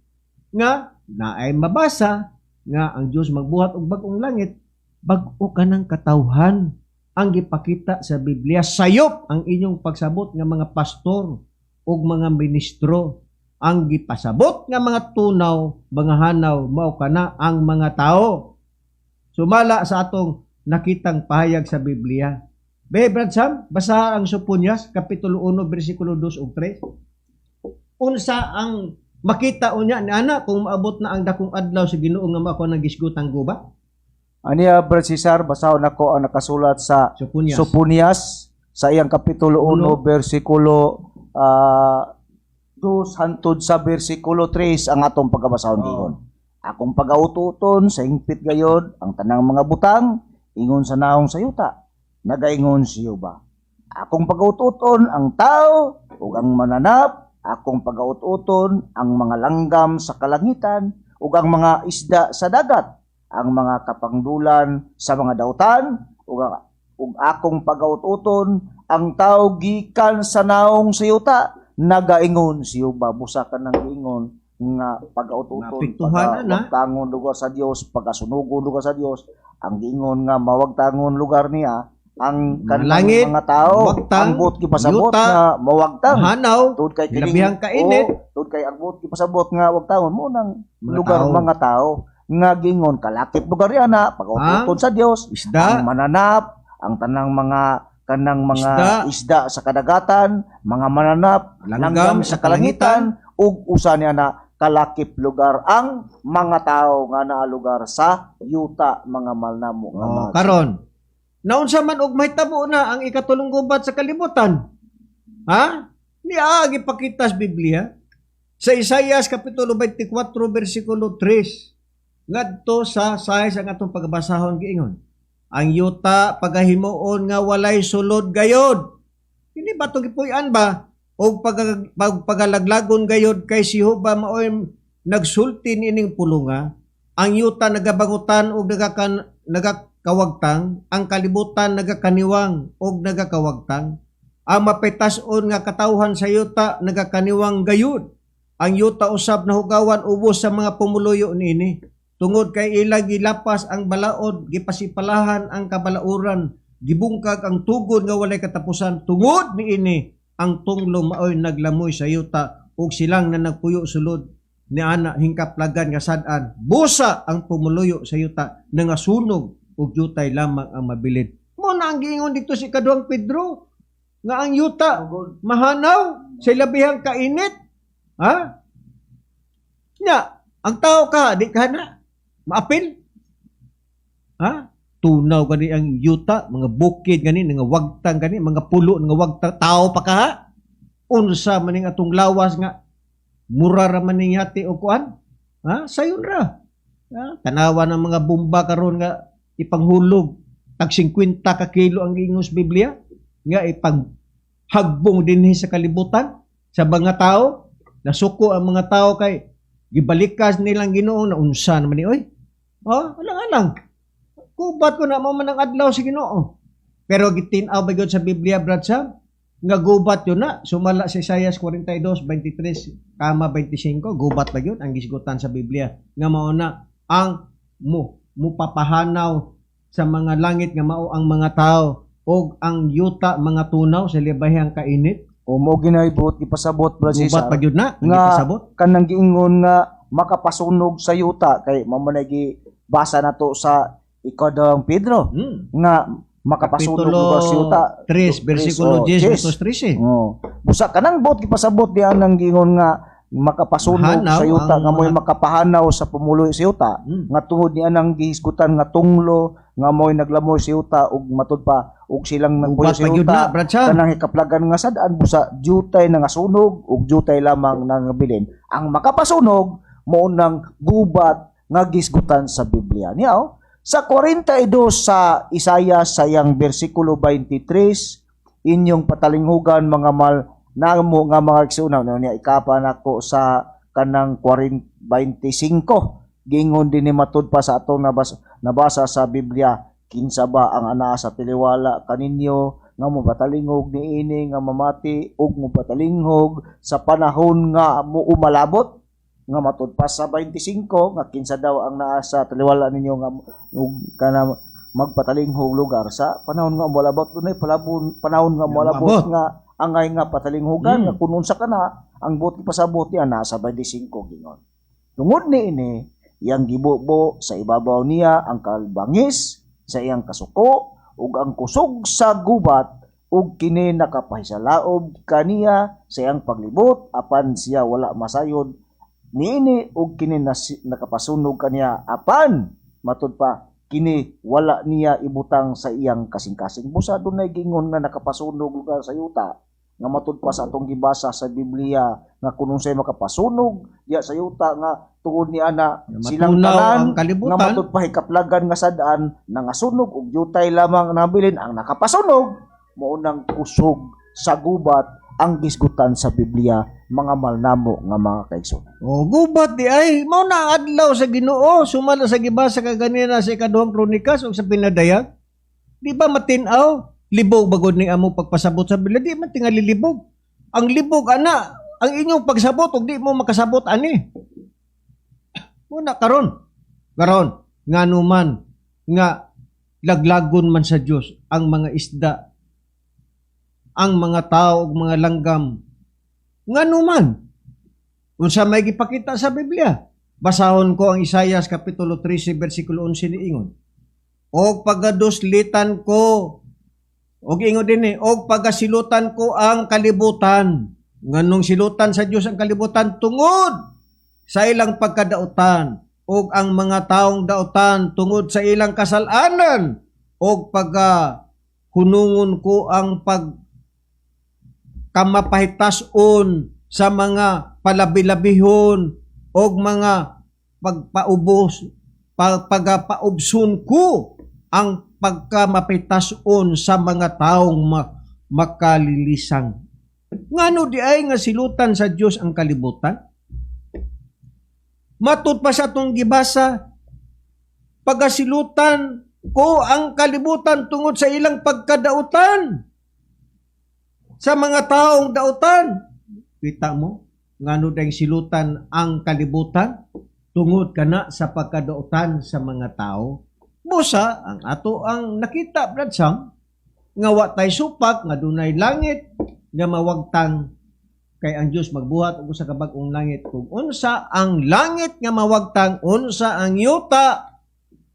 nga naay mabasa nga ang Dios magbuhat og bag-ong langit, bag-o kanang katawhan ang gipakita sa Biblia. Sayop ang inyong pagsabot nga mga pastor ug mga ministro. Ang gipasabot nga mga tunaw, mga hanaw, mao kana ang mga tao. Sumala sa atong nakitang pahayag sa Biblia. Be, Brad Sam, basa ang Soponias, Kapitulo 1, versikulo 2 ug 3. Unsa ang Makita unya ni ana kung maabot na ang dakong adlaw sa Ginoo nga makuha ng gisgutang gubat. Aniya, Brad Cesar, basahon nako ang nakasulat sa Soponias. Soponias sa iyang kapitulo 1 Uno. Bersikulo 2 hantod sa bersikulo 3 ang atong pagkabasahon giingon. Akong pagaututon sa hingpit gayod ang tanang mga butang ingon sa naong sa yuta. Nagaingon si Jehova. Akong pagaututon ang tao ug ang mananap, akong pagaututon ang mga langgam sa kalangitan ug ang mga isda sa dagat, ang mga kapangdulan sa mga dautan ug akong pagaututon ang tao gikan sa naong sa yuta. Nagaingon si Jehova. Busa ka nang giingon nga pagaututon, Naapektuhan na. pagawagtangon lugar sa Dios, pagasunugon lugar sa Dios. Ang giingon nga mawagtangon lugar niya ang Mga kanang langit, mga tao, mawagtang, ang buot gipasabot yuta, nga mawagtang. Hanaw, Tuod kay kining Labihang kainit. Oo, tuod kay ang buot gipasabot nga wagtangon mo nang Mga lugar tao. mga tao nga gingon kalakip lugar yan na pagaututon sa Dios, Isda, ang mananap, ang tanang mga kanang mga Isda. isda sa kadagatan, mga mananap, langgam langgam sa kalangitan, ug usa niya na kalakip lugar ang mga tao nga naa lugar sa yuta, mga malnamo nga Oh, mga karon. Naunsa man og mahitabo na ang ikatulong gubat sa kalibutan? Ha? Niya gipakita sa Biblia sa Isaias kapitulo 24 bersikulo 3 ngadto sa 6 ang atong pagbasahon giingon. Ang yuta pagahimuon nga walay sulod gayod. Kini ba itong gipuy-an ba? O pagalaglagon gayod kay si Jehova maoy nagsulti niining pulunga. Ang yuta nagabangutan og nagakawagtang, ang kalibutan nagakaniwang og nagakawagtang. Ang mapitason nga katawhan sa yuta nagakaniwang gayud. Ang yuta usab nahugawan ubos sa mga pumuluyo niini. Tungod kay ila gilapas ang balaod, gipasipalahan ang kabalauran, gibungkag ang tugod nga walay katapusan. Tungod niini ang tunglo maoy naglamoy sa yuta ug silang na nagpuyo sulod ni ana hingkaplagan nga sad-an. Busa ang pumuluyo sa yuta nangasunog ug jutay lamang ang mabilin. Mo na ang giingon dito si Kaduang Pedro nga ang yuta mahanaw sa ilabihang kainit. Ha? Nya, ang tao ka, di ka na maapil. Ha? Tunaw gani ang yuta, mga bukid gani, nga wagtang gani, mga pulo nga wagtang, tao pa ka ha? Unsa maning atong lawas nga mura ra man ning yati o kuan? Ha? Sayon ra. Ha? Tanawa ng mga bomba karon nga ipanghulog tag 50 ka kilo ang giingon sa Biblia nga ipanghagbong dinhi sa kalibutan sa mga tao. Nasuko ang mga tao kay gibalikas nilang Ginoo na unsa naman ni oy. Oh, alang-alang. Kubat ko na mo man ang adlaw sa Ginoo. Pero gitin-aw ba gyud sa Biblia, Brad Sam? Nga gubat yun na. Sumala sa Isaias 42, 23, kama 25, gubat ba yun ang gisgutan sa Biblia. Nga mao na ang mupapahanaw sa mga langit nga mao ang mga tao og ang yuta mga tunaw sa libahang kainit. O mo ginay buot ipasabot, Brad Gubat Cesar, pa gyud na ang nga gipasabot. Kanang giingon nga makapasunog sa yuta kay mao man gi basa nato sa Ikadawang Pedro nga makapasunog Kapitulo lugar sa yuta. 3, versikulo Oh, 10 10. versos 13. Oh. Busa kanang buot gipasabot diyan ang giingon nga makapasunog Mahanaw sa yuta ang nga mo'y makapahanaw sa pumuloy sa yuta nga tungod niya nang gihisgutan nga tunglo nga mo'y naglamoy sa yuta ug matud pa ug silang nagpuyo Gubat sa pa gyud yuta na, Brad Sam. Kanang hikaplagan nga sad-an, busa jutay na nga sunog ug jutay lamang nang bilin. Ang makapasunog mao nang gubat nga gisgutan sa Biblia niya, oh. Sa 42 sa Isaiah sa iyang bersikulo 23, inyong patalinghugan mga mal namo nga mga igsuon niya, ikapa nako sa kanang 40, 25, gingon din ni matud pa sa atong nabasa sa Biblia, kinsa ba ang anaa sa tiliwala kaninyo nga mopatalingog niini nga mamati ug mopatalingog sa panahon nga muumalabot? Nga matud pa sa 25 nga kinsa daw ang naa sa taliwala ninyo nga ug kana magpatalinghog lugar sa panahon nga moalabot? Dunay palabon panahon nga moalabot Moabot. nga angay nga patalinghogan nga kun unsa kana ang buot ipasabot niya nasa 25 gingon. Tungod niini iyang gibubo sa ibabaw niya ang kalbangis sa iyang kasuko ug ang kusog sa gubat, ug kini nakapahisalaob kaniya sa iyang paglibot, apan siya wala masayod. Niini og kini nakapasunog kaniya, apan matud pa kini wala niya ibutang sa iyang kasing-kasing. Busa dunay gingon nga nakapasunog lugar sa yuta, nga matud pa sa atong gibasa sa Biblia nga kung unsay makapasunog diya sa yuta nga tungod ni ana Nga silang matunaw tanan ang kalibutan. Nga matud pa hikaplagan nga sad-an nangasunog og jutay lamang nabilin ang nakapasunog, mao nang kusog sa gubat ang gisgutan sa Biblia, mga malnamo nga mga kaigsoon. O gubat di ay mao na ang adlaw sa Ginoo, sumala sa gibasa kaganina sa Ikaduhang Kronikas ug sa Pinadayag. Di ba matin-aw libog bagod ni amo pagpasabot sa Biblia? Di man tingali libog. Ang libog ana ang inyong pagsabot ug di mo makasabot ani. Muna karon. Karon ngano man nga laglagon man sa Dios ang mga isda, ang mga tao ug mga langgam? Ngano man? Unsa may gipakita sa Biblia? Basahon ko ang Isayas kapitulo 13 bersikulo 11, niingon: "Og pagaduslitan ko," og ingon din eh, "og pagasilutan ko ang kalibutan." Nganong silutan sa Dios ang kalibutan? Tungod sa ilang pagkadautan, og ang mga taong dautan tungod sa ilang kasalanan, og pagka hunungon ko ang pag kamapahitason sa mga palabilabihon og mga pagpaubos, pagapaubson ko ang pagkamapitason sa mga taong makalilisang. Ngano di ay nga silutan sa Dios ang kalibutan? Matud pa sa atong gibasa, pagasilutan ko ang kalibutan tungod sa ilang pagkadautan, sa mga taong dautan. Kita mo, ngano dayong silutan ang kalibutan? Tungod kana sa pagkadautan sa mga tao. Busa, ang ato ang nakita, Brad Sam, nga wa tay supak, nga dunay langit, nga mawagtang, kay ang Dios magbuhat og usa ka bag-ong langit. Kung unsa ang langit nga mawagtang, unsa ang yuta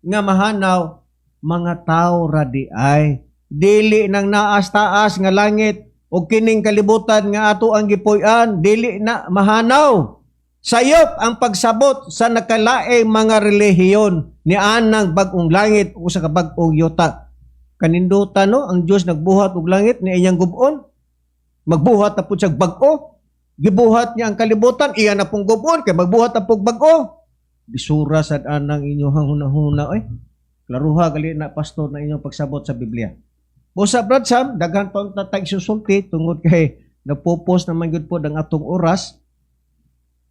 nga mahanaw, mga tao ra di ay. Dili nang naas taas nga langit o kining kalibutan nga ato ang gipuy-an, dili na mahanaw. Sayop ang pagsabot sa nakalaing mga relihiyon ni anang bag-ong langit o sa bag-ong yuta. Kanindutan, no, ang Dios nagbuhat og langit ni iyang gub-on. Magbuhat na pud siya bag-o. Gibuhat niya ang kalibutan, iya na pong gub-on kay magbuhat na pug bag-o. Bisura sad anang inyong hunahuna oy. Klaruha gali na, pastor, na inyong pagsabot sa Biblia. Busa, Brad Sam, daghan pa ang tatag susulti tungod kay napupos naman gyud pod ang atong oras.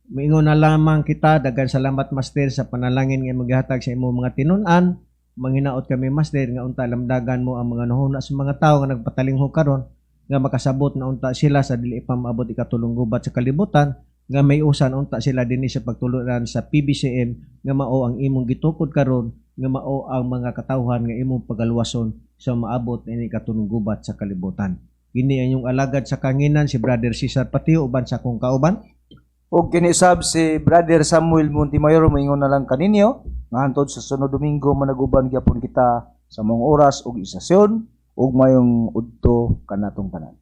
Maingon na lamang kita, daghan salamat, Master, sa panalangin nga maghatag sa imong mga tinun-an. Manghinaot kami, Master, nga unta lamdagan mo ang mga nahuna sa mga tao nga nagpatalingho karon, nga makasabot na unta sila sa dili pa maabot ikatulong gubat sa kalibutan, nga may usan unta sila dinhi sa pagtulunan sa PBCM, nga mao ang imong gitukod karon, nga mao ang mga katawhan nga imong pagaluwason sa maabot ini ikatulong gubat sa kalibutan. Kini ang inyong alagad sa kanginan, si Brother Cesar Patio, uban sa akong kauban. Og kini sab si Brother Samuel Montemayor, moingon na lang kaninyo nga hantod sa sunod Domingo managuban gyapon kita sa maong oras ug istasyon, ug mayong udto kanatong tanan.